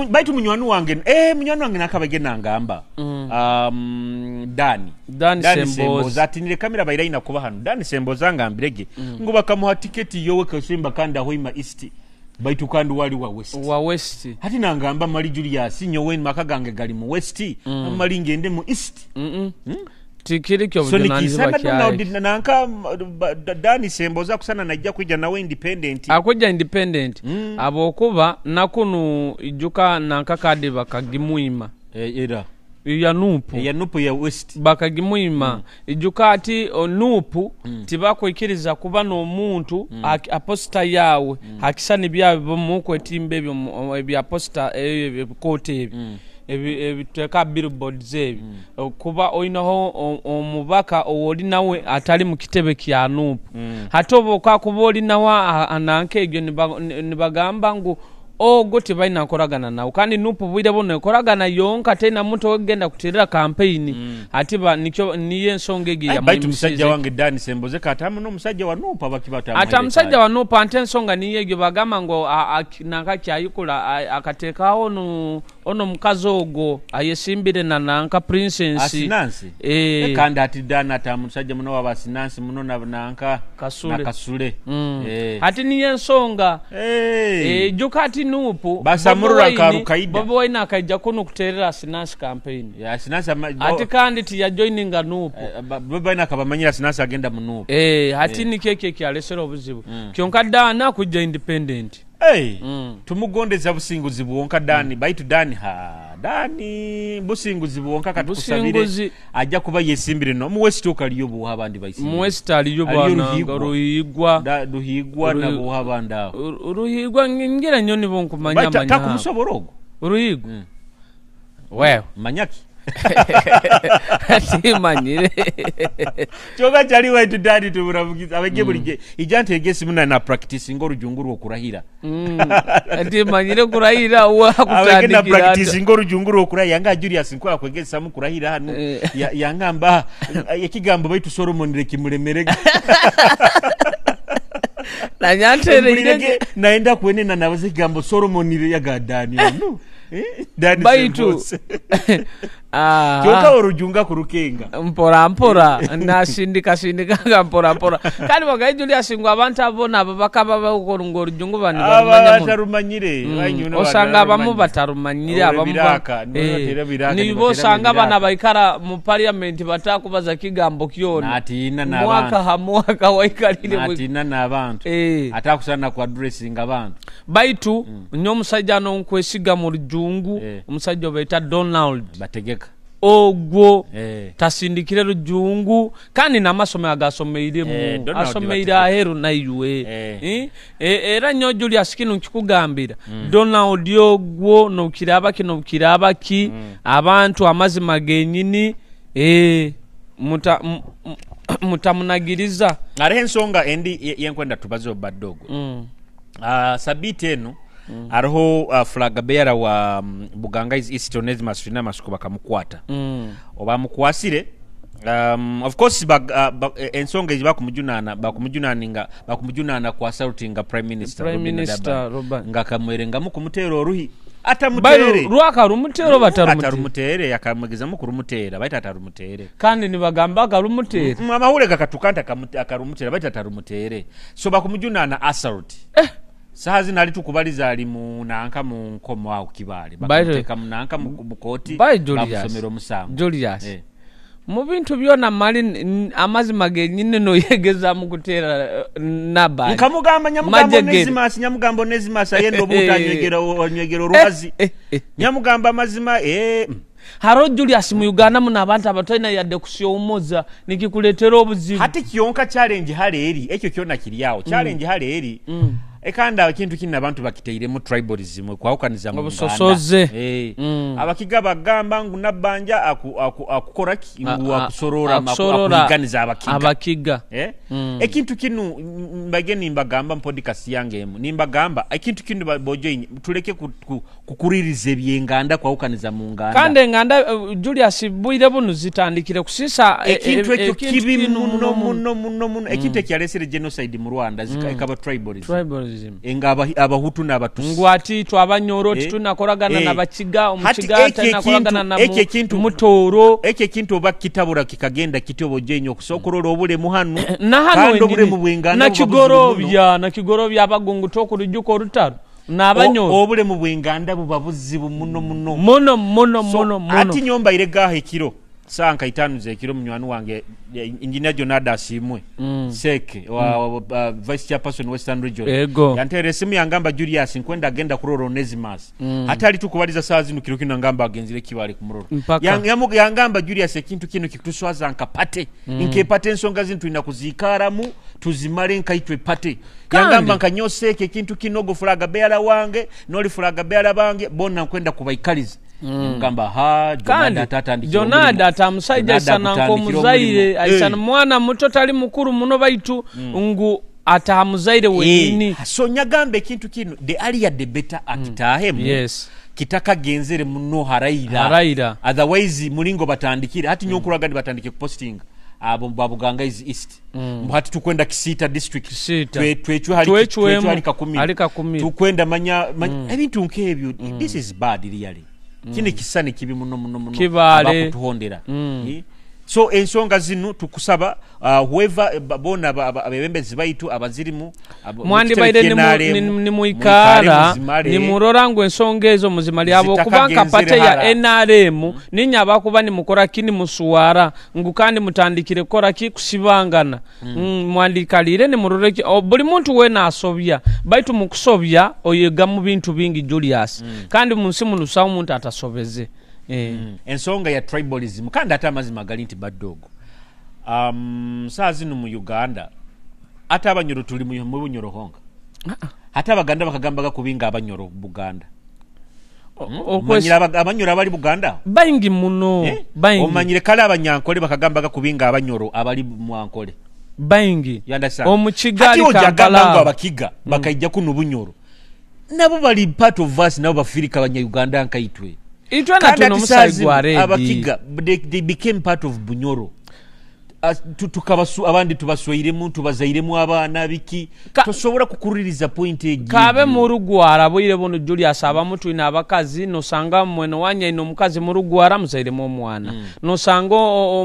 Baitu munywani wange, munywani wange nakabage nangamba. Dani. Dani Dani Semboza. Semboza atinire kamera bairaina kuba hano. Dani Semboza ngambirege. Ngo bakamuha tiketi yowe kasimba kanda hoima East. Baitu kandi wali wa West. Wa West. Hati nangamba Mali Julius nyowe maka gange gali mu West, Mali ngende mu East. Tikiri kyo So ni bujunanizibwa kisana kyaye. Donald na nanka, Dani Semboza kusana najja kwijja nawe independent. Akujja independent. Abokuba nakunu ijuka nanka kadi bakagimuima. Era. Ya Nupu. Ya Nupu ya West. Bakagimuima. Ijuka ati Nupu tibakwikiriza kuba n'omuntu aposta yawe. Hakisani byawe bomuko etimbe ebyo ebya posta, ebikote ebi. Ebiteka billboards ebi. Kuba oyinaho omubaka owoli nawe atali mu kitebe kya Nupu. Hate oba okakuba oli nawe ananka egyo nibagamba ngu ogo tebalina nkoragana nawe. Kandi Nupu bwire buno enkoragana yonka tena muntu ogenda kuterera campaign. Ati ba nikyo niye ensonga egyo Ai, ya baitu mulimu musajja size. wange Dani Semboze katamu n'omusajja wa Nupu abakibata Ata amwere musajja kale. wa Nupu ante ensonga niye egyo bagamba ngo nanka kyayikula, akateekawo ono mukazi ogwo ayesimbire na nanka princess. Asinansi? Kandi ati Dani ata musajja muno wa Asinansi muno na nanka Kasule. Na Kasule. Ati niye ensonga. Juka ati Nupu, Basamurura Bobi Wine, Karukaida. Bobi Wine akaija kuno kuterera Asinansi campaign. Ya, Asinansi ama-, Ati kandi tiyajoininga Nupu. Bobi Wine akabamanyira Asinansi agenda mu Nupu. Ati ni keke kyalesera obuzibu. Kyonka Dani akujja independent. Tumugondeza businguzi bwonka Dani, baitu Dani ha, Dani businguzi bwonka katukusabire. Businguzi. Ajja kuba yesimbire no mu West okaliyo buha abandi bayisimbire. Mu West aliyo Aliyo bwana Ruhigwa. Ruhigwa. Da, Ruhigwa na buha abandi aho. Ruhigwa ngira nnyo nibo nkumanya Baita, amanya. takumusobola ogwo. Ruhigwa. Wewe. Manyaki. Timanyire. Kyonka kyali waitu Dani tuburamukiza abege buli ija ntege esimu na na practicing orujungu rw'okurahira. Timanyire kurahira Abege na practicing orujungu rw'okurahira yanga Julius nkwa kwegezamu kurahira hanu. Yangamba ekigambo baitu Solomon rekimulemerege. Nanyantereire naenda kwenena nabaze ekigambo Solomon yaga Dani ono. Dani baitu kyonka orujunga kurukenga mpora mpora nasindika sindikaga mpora mpora kandi bagaye Julius ngo abantu abona abo bakaba bakora ngo orujungu bani batarumanyire. Osanga abamu batarumanyire, abamu nibo osanga abana baikara mu parliament batakubaza kigambo kyona mwaka ha mwaka waikalire natina n'abantu atakusana ku addressing abantu. Baitu nyo omusajja nonkwesiga mu rujungu, omusajja obaita Donald bategeka ogwo tasindikire rujungu kandi n'amasomo agasomeiremu asomeire aheru naiwe. Era nyo Julius kino nkikugambira Donald ogwo nokiraba kino kiraba ki abantu amazima genyini mutamunagiriza. Hariho ensonga endi yenkwenda tubaze obadde ogwo. Sabiti eno hariho flag bearer wa Buganga East Onesimus Twinamasiko bakamukwata. Obamukwasire of course ensonga ezi bakumujunana kwa assaulting Prime Minister Robert nga kamwerengamu kumutera oruhi atamutere rwaka rumutero batarumutere akamwegezamu kurumutera baita atarumutere kandi nibagamba akarumutere amahule gakatukanta akarumutera baita atarumutere so bakumujunana assault. Saha zino ali tukubaliza ali mu nanka mu nkomo awo Kibaale bakamuteka mu nanka mu kooti bamusomera omusango. Julius mu bintu byona mali amazima genyine noyegeza mu kutera nabali nkamugamba nyamugamba Onesimus ayenda obuta anywegera oruhazi. Nyamugamba amazima Haro Julius mu Uganda muna abantu abatalina yadde kusyomoza nikikuleetera obuzibu. Hati kyonka challenge hale eri ekyo kyona kiri awo challenge hale eri ekanda ekintu kino abantu bakiteiremu tribalism kwawukaniza mu obusosoze. Abakiga bagamba ngu Nabbanja akukora ki ngu akusorora akuganiza abakiga. Ekintu kino mbage nimbagamba mu podcast yange emu nimbagamba ekintu kino bojo tuleke kukuririza ebyenganda kwawukaniza mu nganda. Kandi enganda Julius bwire buno zitandikire kusisa ekintu ekyo kibi muno muno muno muno. Ekintu ekyalesere genocide mu Rwanda ekaba tribalism. Enga abahutu n'abatusi ngu ati twabanyoro titunakoragana n'abakiga omukiga tanakoragana na mutoro. Ekyo ekintu oba kitabura kikagenda kityo bojenyo okusokorora obulemu hano kandi obulemu bwenganda nakigorobya abagungu tokurujuka orutaro n'abanyoro obulemu bwenganda buba buzibu muno muno muno muno muno muno. Ati nyomba iregaho ekiro saa nka 5 zekiro munywani wange Engineer Jonada Asimwe Seke wa Vice Chairperson Western Region yantere esimu yangamba Julius nkwenda agenda kurora Onesimus hatali tukubaliza saa zino kiro kino ngamba agenzire Kibaale kumurora. Yangamba Julius ekintu kino kikutuswaza nkapate nkepate ensonga zino tulina kuzikaramu tuzimale nkaitwe pate. Yangamba nkanyoseke ekintu kino go flag bearer wange noli flag bearer bange bona nkwenda kubaikaliza. Ngamba ha Jonada atatandikira Jonada atamusajja isana nkomuzaire aisana mwana muto tali mukuru muno baitu ngu atamuzaire wenyini. So nyagamba ekintu kino the earlier the better akitahemu. Yes. Kitaka genzere muno haraira. Otherwise mulingo batandikira hati nyokuraga ndi batandike posting abo Babuganga is East. Hati tukwenda Kisita district twechwe hali Kakumi tukwenda manya ebintu nkebyo. This is bad really. Kini kisani kibi muno muno muno abakutuhondera. So ensonga zino tukusaba whoever bona abebembezi baitu abazirimu mwandi baire nimuikara nimurora ngo ensonga ezo muzimali abo kubanga pate ya NRM ninya abakuba nimukora kini musuwara ngu kandi mutandikire kora ki kusibangana. Mwandikalire nimurore buli muntu wena asobya baitu mukusobya oyega mu bintu bingi Julius. Kandi munsi munusa omuntu atasobeze. Ensonga ya tribalism kandi ate amazima gali nti badogo saa zino mu Uganda ate abanyoro tuli mu Bunyoro honga. Ate abaganda bakagambaga kubinga abanyoro Buganda. Omanyire Abanyoro abali Buganda? Baingi muno. Eh? Baingi. Omanyire kale Abanyankole bakagambaga kubinga Abanyoro abali Mwankole. Baingi. You understand? Omu Kigali, Hati ojagamba Kampala. ngu Abakiga bakaija kuno Bunyoro, nabo bali part of us, nabo bafirika Abanya-Uganda nkaitwe. Itwena Kandi twine ati omusayi saazi gwa redi. Abakiga they became part of Bunyoro. Abandi tubasweiremu, tubazairemu abaana biki. Tosobola kukuririza point egi. Kabe murugwara bwire buno Julius, abamu twine abakazi, nosanga mwene wanya ine omukazi murugwara muzairemu omwana. Nosanga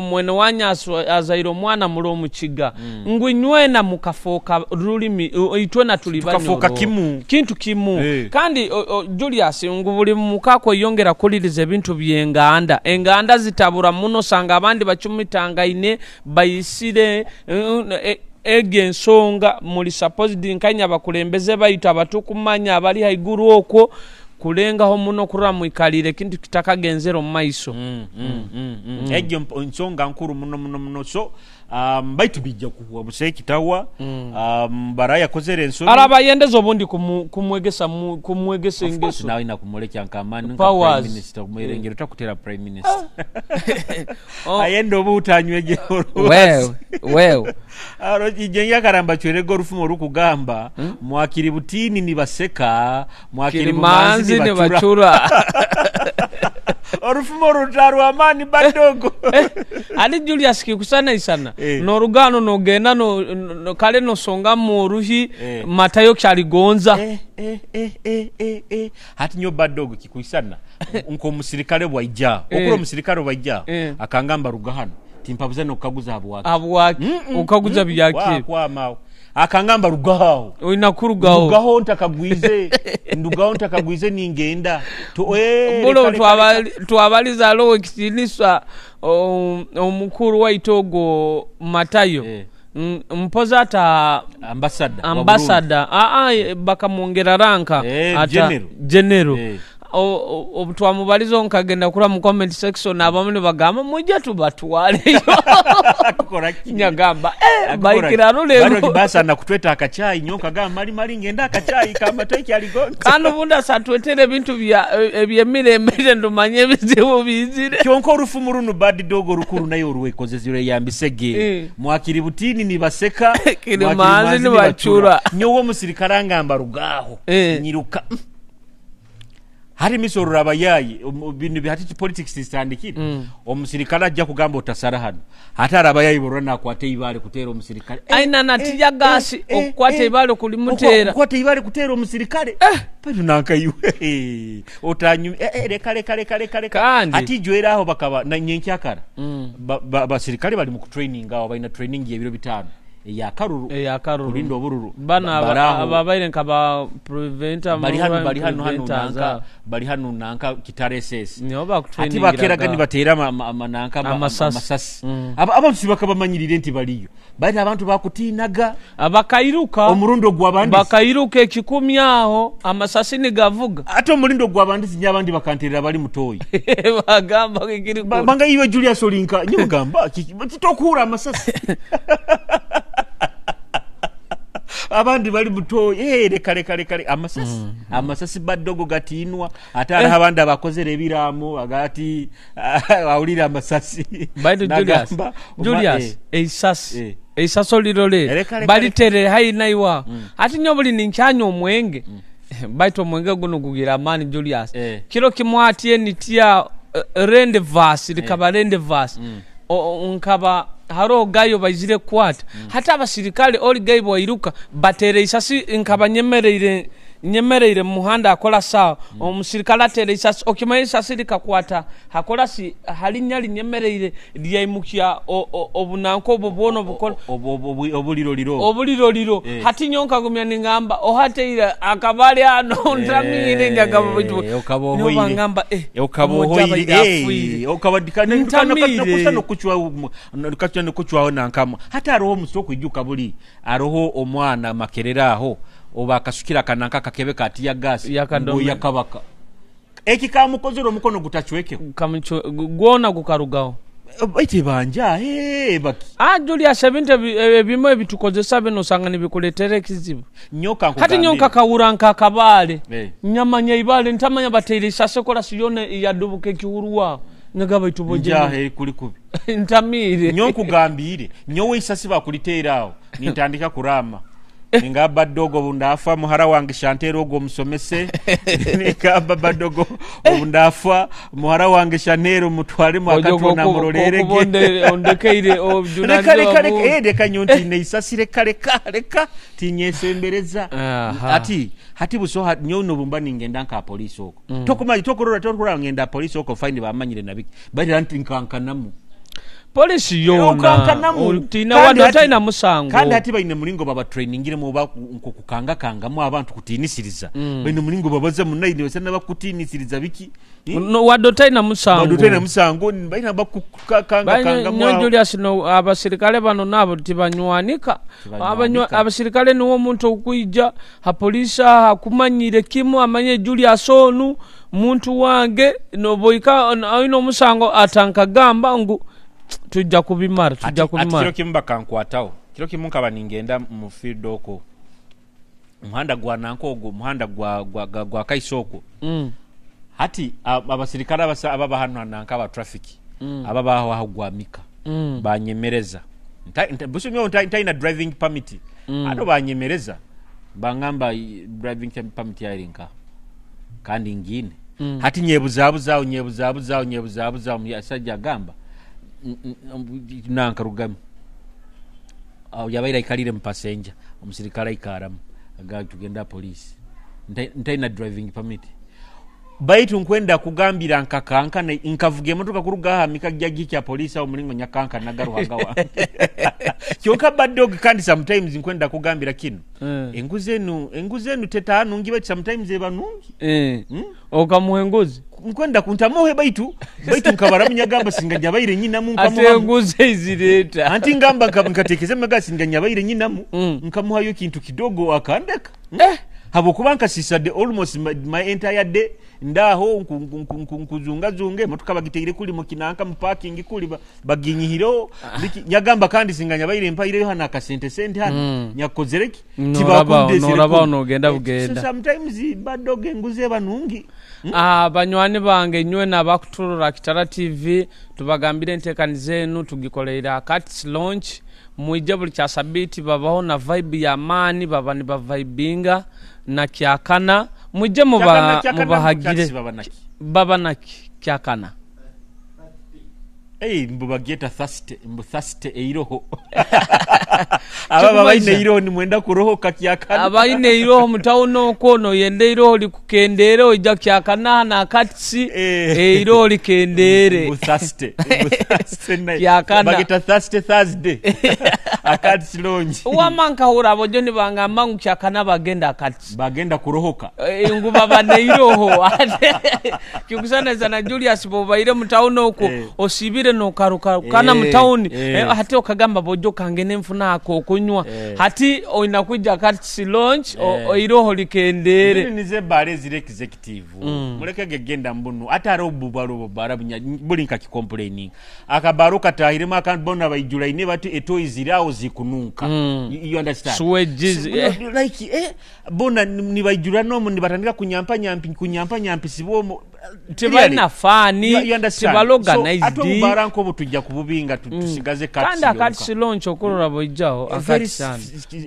mwene wanya azaire omwana muri omukiga. Ngu inywena mukafoka rulimi, itwena tuli Tukafoka Banyoro. Kimu. Kintu kimu. Kandi Julius, ngu buli mukako yongera kuliriza ebintu by'enganda. Enganda zitabura muno, sanga abandi bacumitangaine bayisire, ege ensonga muri supposed nkanya abakulembeze baitu abatukumanya abali haiguru okwo kulengaho muno kurora mwikalire kintu kitakagenzera omu maiso. Egyo ensonga nkuru muno muno muno. So baitu bijja kuhwa busekitawa. Baraya kozere ensobi. Arabayendeza obundi kumwegesa kumwegesa Of course, engeso. nawe nakumulekya nkamani nka Powers. Prime Minister kumwerengero takutera Prime Minister. Oh. Ayenda obutanywege. Wewe, wewe. Aro ijenga karamba chwerego orufumo orukugamba, mwakiri butini nibaseka, mwakiri Kirimanzi bumanzi nibachura. nibachura. Orufumo rutarwa amani badogo. Ali Julius kikusana isana. Norugano nogenda no kale nosonga mu ruhi matayo kyaligonza. Hati nyo badogo kikuisana. Nko musirikale bwaija. Okuro musirikale bwaija. Akangamba rugahano. Timpabuza no kaguza habwaki. Habwaki. Ukaguza byaki. Kwa, kwa mawe. Akangamba rugaho. Oina kurugaho. Rugaho ntakagwize. Ndugaho ntakagwize ningenda. To, Bulo reka, reka, reka. twabaliza lowe kitinisa, omukuru waitogo Matayo. Mpoza ata Ambassador wa ambassador. Burundi. Bakamwongera ranka. Ata General. General. Twamubaliza nkagenda kula mu comment section abamu ne bagamba mujja tubatwaleyo. Akora ki? Nyagamba, Akora baikira ki? rule. Bado kibasa na kutweta akachai nyoka gamba mali mali ngenda akachai kama toki aligonza. Kandi ubundi asatwetera ebintu bya ebyemirembe ndumanye ebizibu bizire. Kyonka orufumu runo bad dog rukuru nayo orwekozezire yambisege. Mwakiri butini nibaseka, Kirimanzi mwakiri manzi nibachura. nibachura. Nyowe omusirikare angamba rugaho. Nyiruka. Hari misoro rabayayi, binu bihati politics zitandikire. Omusirikare ajja kugamba otasara hano. Hata arabayayi borona akwate ibale kutera omusirikare. Aina na tiya gasi, okukwata ibale kulimutera. Okukwata ibale kutera omusirikare. Bado nankaiwe. Otanyu, reka, reka, reka, reka, reka. Kandi. Ati jwera aho bakaba na nyenkyakara. Basirikare bali mu training aho, balina training y'ebiro 5. Ya karuru. Ya karuru. Kulinda obururu. Bana Baraho. ababaire nka ba preventer Bali hano, mobile bali hano, hano preventers, nanka, ah. bali hano nanka Kitare SS. Niho bakutrainingira Ati bakeraga ga. nibatera nanka Amasasi. amasasi. Abantu sibakabamanyirire nti baliyo. Bali abantu bakutinaga. Abakairuka. Omurundo gw'abandi. Bakairuka ekikumi aho amasasi nigavuga. Ate omurundo gw'abandi sinya abandi bakanterera bali mutoyi. Bagamba kikiri ku- Banga iwe Julius Olinka nyugamba kitokura amasasi. Abandi bali mutoyi. Reka, reka, reka, reka. Amasasi. Amasasi badogo gatinwa. Ate hariho abandi abakozere ebiraamo agati, awulira amasasi. Baitu Julius, Nagamba, Julius, eisasi. Eisaso lirole. Reka, reka, Balitere reka. hai naiwa. Ati nyo buli ninkyanywa omwenge. Baitu omwenge guno gugira amaani Julius. Kiro kimwatiye nitya rende verse, likaba rende verse. Nkaba haro gayo baizire kwata. Hata abasirikale oli gayo bwairuka batere isasi nkaba nyemereire mu muhanda akola sawa. Omusirikale atere isasi okimanyi isasi likakwata hakola si halinya linyemereire lyaimukia obunanko obwo bwona obukola. Obuliroliro. Obuliroliro. Hati nyonka gumya ningamba ohateire akabale ano, ntamiire njagamba baitu. Okaba Niyo ohoire. bangamba, Okaba omuja ohoire. abaire afiire. Okaba Ntamiire. nokusa nokuchwa nokachwa nokuchwaho nankamo. Hata hariho omusi okwijuka buli hariho omwana makerera aho oba akasukira kananka kakebe ka tear gas, Yakadome. ngo yakabaka. Eki kamukozera omukono gutachwekeho. Gwona gukarugaho. Baitu ebanja baki. Ah, Julius, ebintu ebimu ebitukozesa bino osanga nibikuleetera ekizibu. Nyoka Hati nkugambire. nyowe nkakahura nk'akabaale. Eh. Nyamanya ibaale ntamanya bateire isase korasi yoona yadubuka ekihuru aho. Nyaga baitu boje. Njaha eri kuli kubi. Ntamiire. Nyo nkugambire, nyowe isasi bakuliteera aho nintandika kurama. Ningamba dogo obundafa muhara wange Shantera ogwo omusomese. Ningamba badogo obundafa muhara wange Shanero mutwale mwakatona murolerege. Ondekeire Reka reka reka reka nyo ntine isasi, reka reka reka tinyesembereza. Aha. Ati hati buso nyo nobumba ningenda nka polisi oko. Tokumanyi tokurora tokurora ngenda polisi oko, fine, bamanyire nabiki. Bali anti nkankanamu. Polisi yona Okankanamu. tina Kandi wadde otalina musango. Kandi hati baine mulingo babatrainingiremu oba nkokukangakangamu abantu kutiinisiriza. Baine mulingo babaza munaini basana bakutiinisiriza biki. No, wadde otalina musango. Wadde otalina musango baina bakukangakangamu Nyo aho. Julius, no abasirikale bano nabo tibanywanika. Tibanywanika. Abasirikale niwo omuntu okwija ha polisi aha akumanyire kimu, amanye Julius onu muntu wange, noboika oine omusango atankagamba ngu tujja kubimara, tujja Ati kiro kubimara. kimu bakankwataho, kiro kimu nkaba ningenda mu field okwo, omuhanda gwa nanka ogwo, omuhanda gwa kaiso okwo. Hati abasirikale ababa hano nanka aba traffic ababaho aho gwa mika banyemereza. Busumyo ntaina driving permit. Ano banyemereza bangamba driving permit yari nka kandi ngine. Hati nyebuzabuzaho nyebuzabuzaho nyebuzabuzaho, musajja agamba nanka rugami aho yabaire aikalire mu passenger, omusirikale aikaramu agamba tugenda police. Ntaina driving permit, baitu nkwenda kugambira nkakankana nkavuga emotoka kuruga aha mika gya polisi aho mulingo nyakankanaga ruhanga wange kyonka bad dog. Kandi sometimes nkwenda kugambira kino. Enguzi enu tetaa nungi, baitu sometimes eba nungi. Okamuha enguzi? Nkwenda kuntamuhe, baitu nkabaramu nyagamba singa nyabaire nyinamu Ate nkamuhamu. Enguzi ezireeta. Anti ngamba nkateekeza emaga singa nyabaire nyinamu nkamuhayo kintu kidogo akandeka. Habwokuba nkasisa the almost my entire day ndaho nkuzungazunga emotoka bagiteire kuli mukinanka mu parking kuli baginyihireho. Nyagamba kandi singa nyabaire mpaireyo hano akasente sente hano nyakozereki. Norabaho nogenda bugenda. So sometimes badoga enguzi eba nungi. Ah, banywani bange nywe nabakuturura Kitara TV, tubagambire enteekaniza enu tugikoleire Akats Launch. Mwije buli kya sabiti, babaho na vibe ya maani, baba nibavibinga na kyakana. Mwije Kyakana mubahagire. Mukatsi baba naki? Baba na kyakana. Ei, mbu bagyeta thirsty, mbu thirsty eiroho. Aba baine eiroho nimwenda kurohoka kyakana. Abaine eiroho mutawuni okwo, noyenda eiroho likukendere, oija kyakana na Akatsi. Eiroho likendere. Mbu thirsty, mbu thirsty Kyakana. Bageta thirsty Thursday. Akatsi Lounge. Wama nkahura abojo nibangamba ngu kyakana bagenda Akatsi. Bagenda kurohoka. Ngu baba neiroho. Kikusanaiza na Julius, bobaire mutawuni okwo osibire nokarukana mutawuni. Hati okagamba bojo kange nenfuna ako okunywa. Hati oina kuja Akatsi Lounge oiroho likendere. Zino nize ebbaala eziri executive. Muleke gegenda mbunu ate ari obubalo obubala buli nka kicomplaining akabaaro katahiremu akantu bona baijulaine bati etoyi ziri awo zikununka. You understand? Sewage Like bona nibaijula nomu nibatandika kunyampa nyampi kunyampa nyampi sibomo. Tebalina faani. You understand? Tebaloganized. So, ate obubaala nkobu tujja kububinga tusigaze Kats Kandi yonka. Akatsi Launch okurora bwijjaho Very Akatsi ano.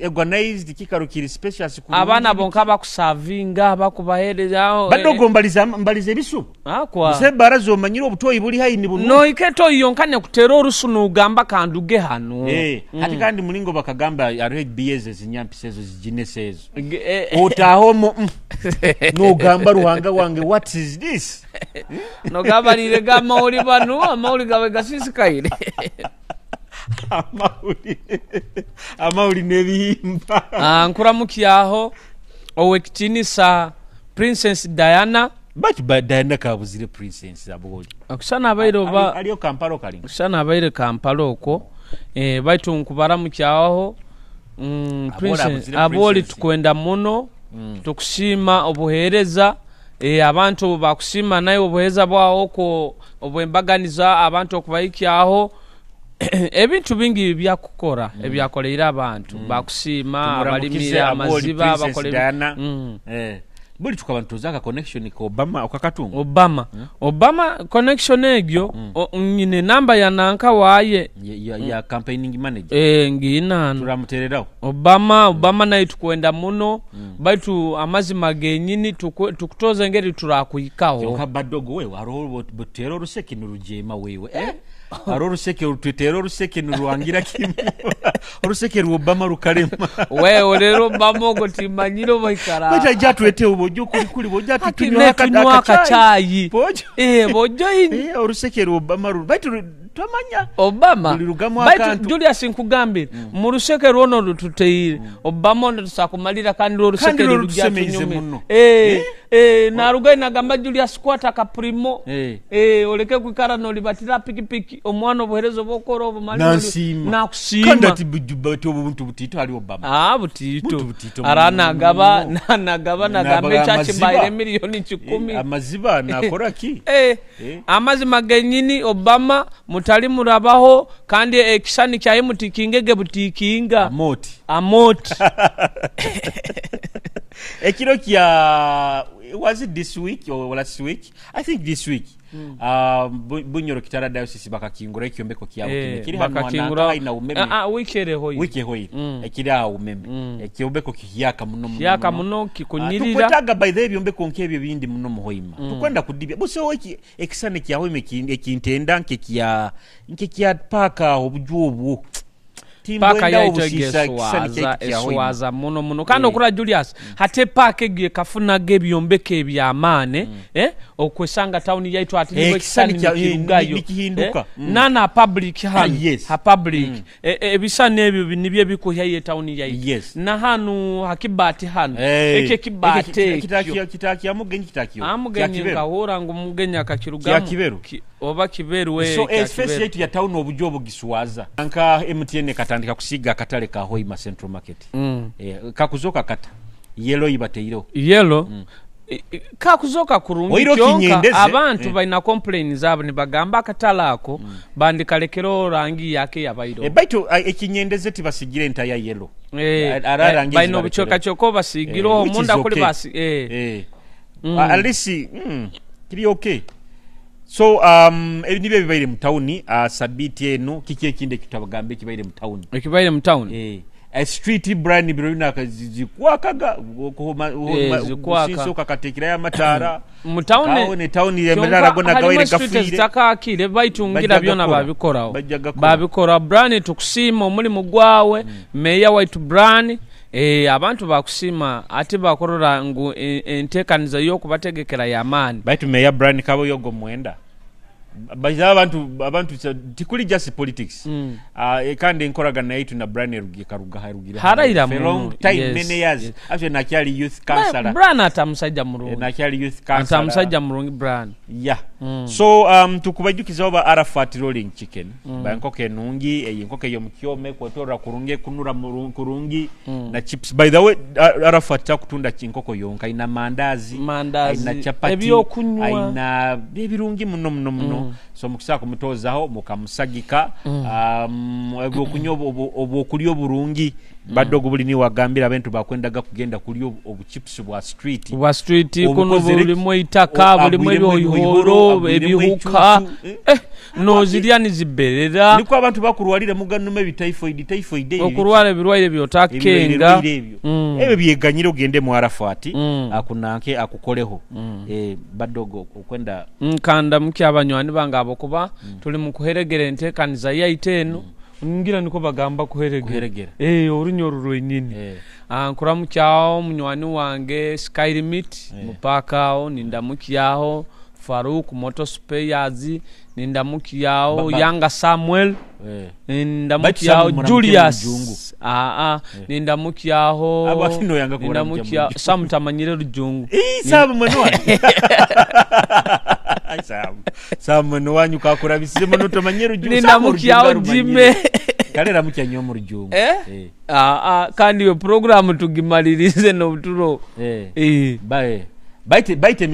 Organized, kikaro kiri spacious kulungi. Abaana bonka bakusavinga, bakubahereza. Badogo mbaliza ebisubu. Akwa Nse ebbaala zomanyire obutoyi buli hayi ni bunu. Noika etoyi yonka nekutera orusu nugamba kanduge hano. Ate kandi mulingo bakagamba hariho ebiya ezinyampisa ezo ziginesa ezo. Ge Otaahomo nogamba ruhanga wange, what is this? Nogabalire ga amawuli bano amawuli gawe gasisikaire. Amawuli amawuli n'ebihimba. Ah, nkuramukyaho owekitinisa Princess Diana. Baki Diana kabuzire princess aboli. Okusana abaire oba Aliyo Kampala kalinga. Okusana abaire Kampala okwo, baitu nkubaramukyaho Aboli Princess abuzire aboli princess. Tukwenda muno tukusiima obuheereza. Abantu bakusiima naye obuheereza bwawe okwo obw'embaganiza abantu okubahikyaho ebintu bingi byakukora ebyakoleire abantu bakusiima Tumuramukize abalimire Aboli amaziba Princess bakora Diana. Buli tukaba nituza aka connection ka Obama okakatunga. Obama Obama connection egyo nyine enamba ya nanka waaye. Ya campaigning manager. Ngiina hano. Turamutereraho. Obama Obama naye tukwenda muno baitu amazima genyini tukutoza engeri turakuhikaho. Kyonka badogo wewe hariho butera oruseke nirugyema wewe. Hariho oruseke rututera oruseke nirwangira kimwe. Oruseke rwa Obama rukarema. Wewe rero Obama ogwo timanyire oba aikara. Baitu aija atwete bojo kuri kuri bojo Hati atutunywa netunywa akachayi. Bojo. Bojo ini. Oruseke rwa Obama baitu twamanya. Obama. Rulirugamu Baitu akantu. Julius nkugambire mu ruseke rwono rututeire Obama ono tusakumalira kandi oruseke Kandi rwo rurujya rutusemeize tunyume. muno. Narugayo nagamba Julius kwata akaprimo. Oleke kwikara nolibatira pikipiki omwana obuheereza obwokora obumali Nansiima. nakusiima. Kandi ati bati obuntu butiito hali Obama. Butiito. Buntu butiito Ara muno. nagaba nagaba nagamba Nagaba ekyakibaire amaziba. miliyoni 10. Amaziba nakora ki? Amazima genyini Obama mutali murabaho kandi ekisani kyaye mutikingege butikinga. Amoti. Amoti. Ekiro kya was it this week or last week? I think this week. Bunyoro Kitara Diocese bakakingura ekyombeko kyabo kimwe. Kiri hano Bakakingura. haina umeme. Wiki ereho iyi. Wiki eho iyi. Ekiri aho umeme. Ekyombeko kihiyaka muno muno. Kihiyaka muno. muno, kikunyirira. Tukwetaga by the way ebyombeko nk'ebyo bindi muno muhoima. Tukwenda kudibya. Buso ekisane kya hoima ekintenda nkekya paka obuju obwo. Paka Timbwenda yaitu obusisa ekisane kya hoima. eswaza muno muno. Kandi okura Julius, hate paka egyo ekafunaga ebyombeko ebyamaani, okwesanga town yaitu ati nibo Ekisani ekisani nikirugayo. nikihinduka. Nana public hano. Yes. Ha public. Ebisani ebyo nibyo ebikuhyayo town yaitu. Yes. Na hanu hakibati hano. Ekyo ekibati ekyo. Kitakya mugenyi kitakyo. Amugenyi Kya Kiberu. nkahura ngu mugenyi akakirugamu. Kya Kiberu. Oba Kiberu we, So, kya space Kiberu. yaitu ya town obujo obugiswaza. Nka MTN katandika kusiga akatale ka Hoima Central Market. Kakuzoka kata. Yellow ibateireho. Yellow. Kakuzoka kurungi Oiro kyonka kinyendeze. abantu balina complain zaabo nibagamba akatale ako bandikalekero rangi yake yabairo. Baitu ekinyendeze tibasigire entaya yellow. Ara rangi Balina zibarekere. obucwekacoka obasigireho Which is omunda kuri okay. basi, At least, kiri okay. So, ebi nibyo ebibaire mu tawuni, sabiti eno, kiki ekindi ekitabagambe ekibaire mu tawuni? Ekibaire mu tawuni? Street brand biro binaka zikwakaga, Zikwaka. Sinso kakatekerayo amataara. Mu tawuni, Kawo ne tawuni kyonka emirala gona harimu gawaire street gafiire. ezitakakire, baitungira Bajja byona gakora. babikoraho. Bajja gakora. Babikora. Brand tukusiima omulimu gwawe, Meya waitu Brand. Abantu bakusiima ate bakorora ngu enteekaniza y'okubategekera y'amaani. Baitu Meya Brand Kaboyogo mwenda. Baza abantu tikuli just politics. Kandi enkoragana yaitu na Brian Erugi karuga harugira. Haraira For a muno. long time, Yes, many years. yes. Actually nakyali youth councillor. Brian ata musajja mulungi. Nakyali youth Ata councillor. musajja mulungi Brian. Yeah. So tukubajukizaho ba Arafat Rolling Chicken. Ba enkoko enungi, eyo enkoko eyo mukyome kwetorra kurungi, kunura kurungi na chips. By the way, Arafat takutunda kinkoko yonka, ina mandazi, Mandazi, ina chapati, ebyokunywa. ina ebirungi muno muno muno. So mukisa kumutozaho mukamusagika, ebyokunywa obwokulya oburungi. Badogo buli niwagambira abantu bakwendaga kugenda kulya obuchips bwa street. Bwa street kuno Obukozere bulimu eitaka, bulimu abwiremu ebyoyihoro, abwiremu ebihuka. ekyusu. Nozirya niziberera. Niko abantu bakurwalira muganuma ebi typhoid, typhoid ebi. Okurwara ebirwaire byotakenga. Ebirwaire ebyo. Ebyo byeganyira ogende mu Arafat, akunanke akukoleho. Badogo okwenda Nkanda mukya abanywani bange abo kuba tuli mu kuheregera enteekaniza yaitu eno. Ngira niko bagamba kuheregera. Kuheregera. Orunyoro rwenyini. Nkuramukyaho munywani wange Sky Limit, mupaka aho, nindamukyaho Farouk Motor Spares, nindamukyaho Yanga Samuel, nindamukyaho Baitu Samuel Julius. Mujungu. Nindamukyaho Abo akino yanga kubura nindamukyaho Mujungu. Sam tamanyire Rujungu. Sam mwene wanyu. Ai, Sam. Sam mwene wanyu kakurabisize muno tamanyire Rujungu. Nindamukyaho Sam Rujungu arumanyire. Jime. Kale ramukya nyo mu Rujungu. Kandi iyo program tugimalirize n'obuturo. Bae. Baite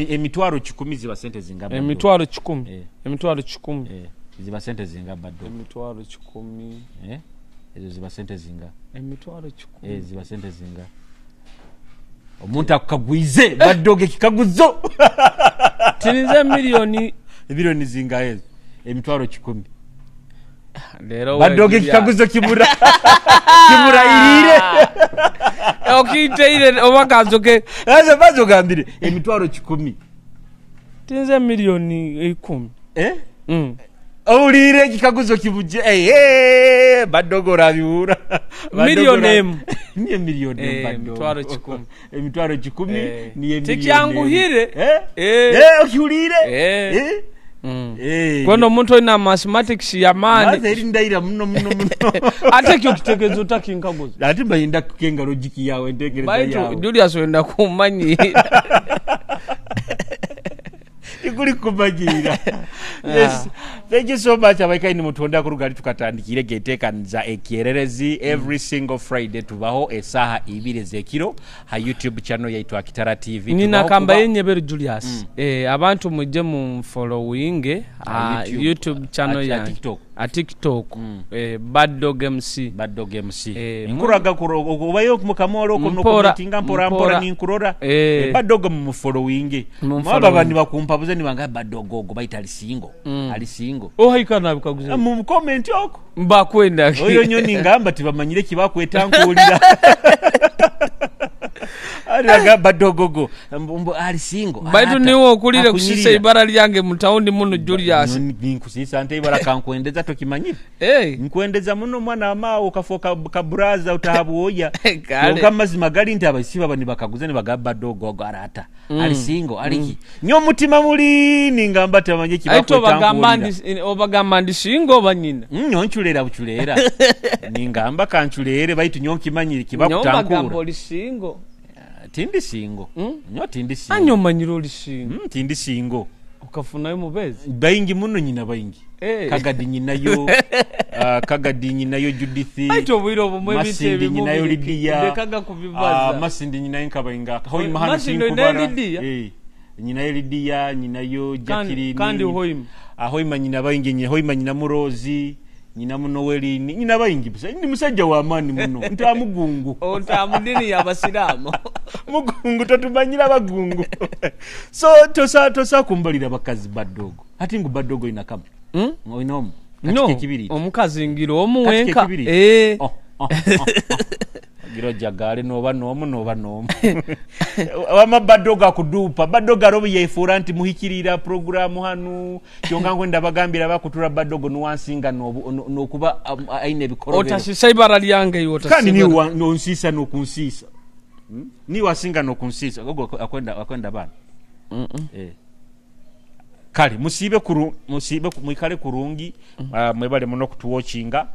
emitwaro 1,000 ziba sente zinga Baddo? Emitwaro 1,000. Eh. Emitwaro 1,000. Eh, ziba sente zinga, Baddo? Emitwaro 1,000. Eh, ezo ziba sente zinga? Emitwaro 1,000. Eh, ziba sente zinga? Omuntu akukagwize, Baddoga, ekikaguzo. Tininze miliyoni. Emiliyoni zinga ezo, emitwaro 1,000? Leero. Baddoga, ekikaguzo kibura kimurayirire. Okiteire oba kanzoke. Aza baza ogambire emitwaro 1,000. Tinze miliyoni 10. Eh? Owulire ekikaguzo kibuje. Eh, eh, Baddoga orabiwura. Miliyoni emu. Niyo miliyoni emu, Eh, Baddoga. emitwaro 1,000. Emitwaro 1,000. Eh. Niyo miliyoni Tikyanguhire. emu. Eh? Eh. Eh, okiwulire. Eh. Eh? Eh. Kwenda omuntu olina mathematics yamaani. Maze eri ndayira muno muno muno. Ate ekyo kitegeeza otakinkaguza. Ate mbayinda kukenga logic yawe, entekereza Baitu yawe. Julius wenda kumanyira. Ikuli kumagira. Yes, thank you so much abaikaini mutonda kurugali tukatandikire getekaniza ekyererezi. Every single Friday tubaho esaha 2 zekiro ha YouTube channel yaitwa Kitara TV. Nina Tubaho kamba kuba yenyebero Julius. Eh, abantu mujje mu following A a YouTube. YouTube channel A yange. TikTok. A TikTok. Eh, Bad Dog MC. Bad Dog MC. Eh, Nkuraga obayo mukamolo ko Mpora, nokumetinga mpora mpora mpora. ninkurora. Eh. Bad Dog mumufollowinge. Mumufollowinge. Mwaba nibakumpa buze nibanga Bad Dog ogo baita ali single. Ali single. Ohaikana bikaguza. Mu comment oko. Mbakwenda. Oyo nyoni ngamba tibamanyire kibakweta nkuwulira aliraga badogogo mbu ali single. Baitu Arata, niwe okulire akunyirira. kusisa ibara lyange mu tawuni muno, Julius. Ninkusisa nte ibara kankwendeza tokimanyire. Eh. Nkwendeza muno mwana amawo kafo kaburaza utahabwoya. Kale. Kyonka amazima gali nti abaisi baba nibakaguza nibagamba dogogo arata ali single aliki nyo omutima muli ningamba tamanye Aito obagamba kibakweta. ndi obagamba ndi single oba nyina. Nyo nchulera buchulera ningamba kanchulere baitu nyo nkimanyire Nyo obagamba kibakutankura. oli single. Tindi single, nyo tindi single. Anyo omanyire oli single. Tindi single. Okafunayo mubezi. Baingi muno nyina baingi. Eh. Kagadi nyinayo, Kagadi nyinayo Judith. Aito obwire obumwe ebintu Masindi ebimu nyinayo Lidia. ndekaga kubibaza. Masindi nyinayo nkabainga Hoima hano. Masindi oyinayo Sinkubara. Lidia? Eh, nyinayo Lidia, nyinayo Jacqueline. Kandi Hoima? Ah, Hoima nyina baingi Hoima nyina Murozi, nyina Munowelini, nyina baingi busa. Ndi musajja wa maani muno ntamugungu. Onta dini y'abasiraamu. Mugungu totumanyira bagungu. So tosa kumbalira bakazi badogo ati ngu badogo ina kama oyina omu. No, Katika ekibiriti. omukazi ngira omu Katika wenka. ekibiriti. Eh. Oh. Gira ojagale noba nomu noba nomu wama badogo akudupa badogo arobu yefuura nti muhikirira programu hanu kyonka nkwenda bagambira bakutura badogo nuwansinga nokuba aine ebikorobero. Otasisa ibara lyange iwe. Kandi otasisa. niwe nonsiisa nokunsiisa. Niwe asinga nokunsiisa ogo akwenda baana. Eh. Kale musiibe musiibe mwikale kurungi. Mwebale muno kutuwatchinga.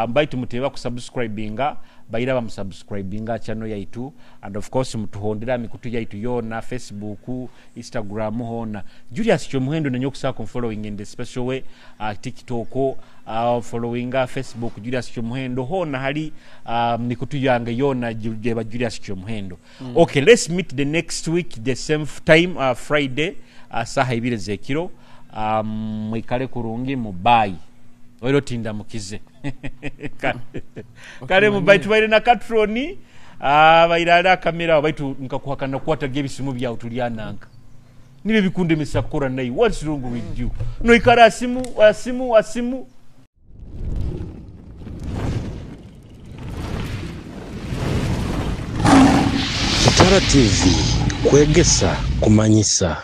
Baitu muteba kusubscribinga baira bamusubscribinga channel yaitu and of course mutuhondera mikutu yaitu yona, Facebook, Instagram hona Julius Kyomuhendo nenyo kusaka following in the special way, TikTok, followinga Facebook Julius Kyomuhendo hona hali mikutu yange yona jeba Julius Kyomuhendo. Okay, let's meet the next week the same time, Friday, saha 2 zekiro. Mwikale kurungi mubayi oiro tinda mukize kale mubayi tubaire na katroni, baire ali akamera baitu nkakuhakana kukwataga ebisimu byawe tulyananka nibyo bikundemesa kukora naye. What's wrong with you? Noikara asimu asimu asimu. Kitara TV, kwegesa kumanyisa.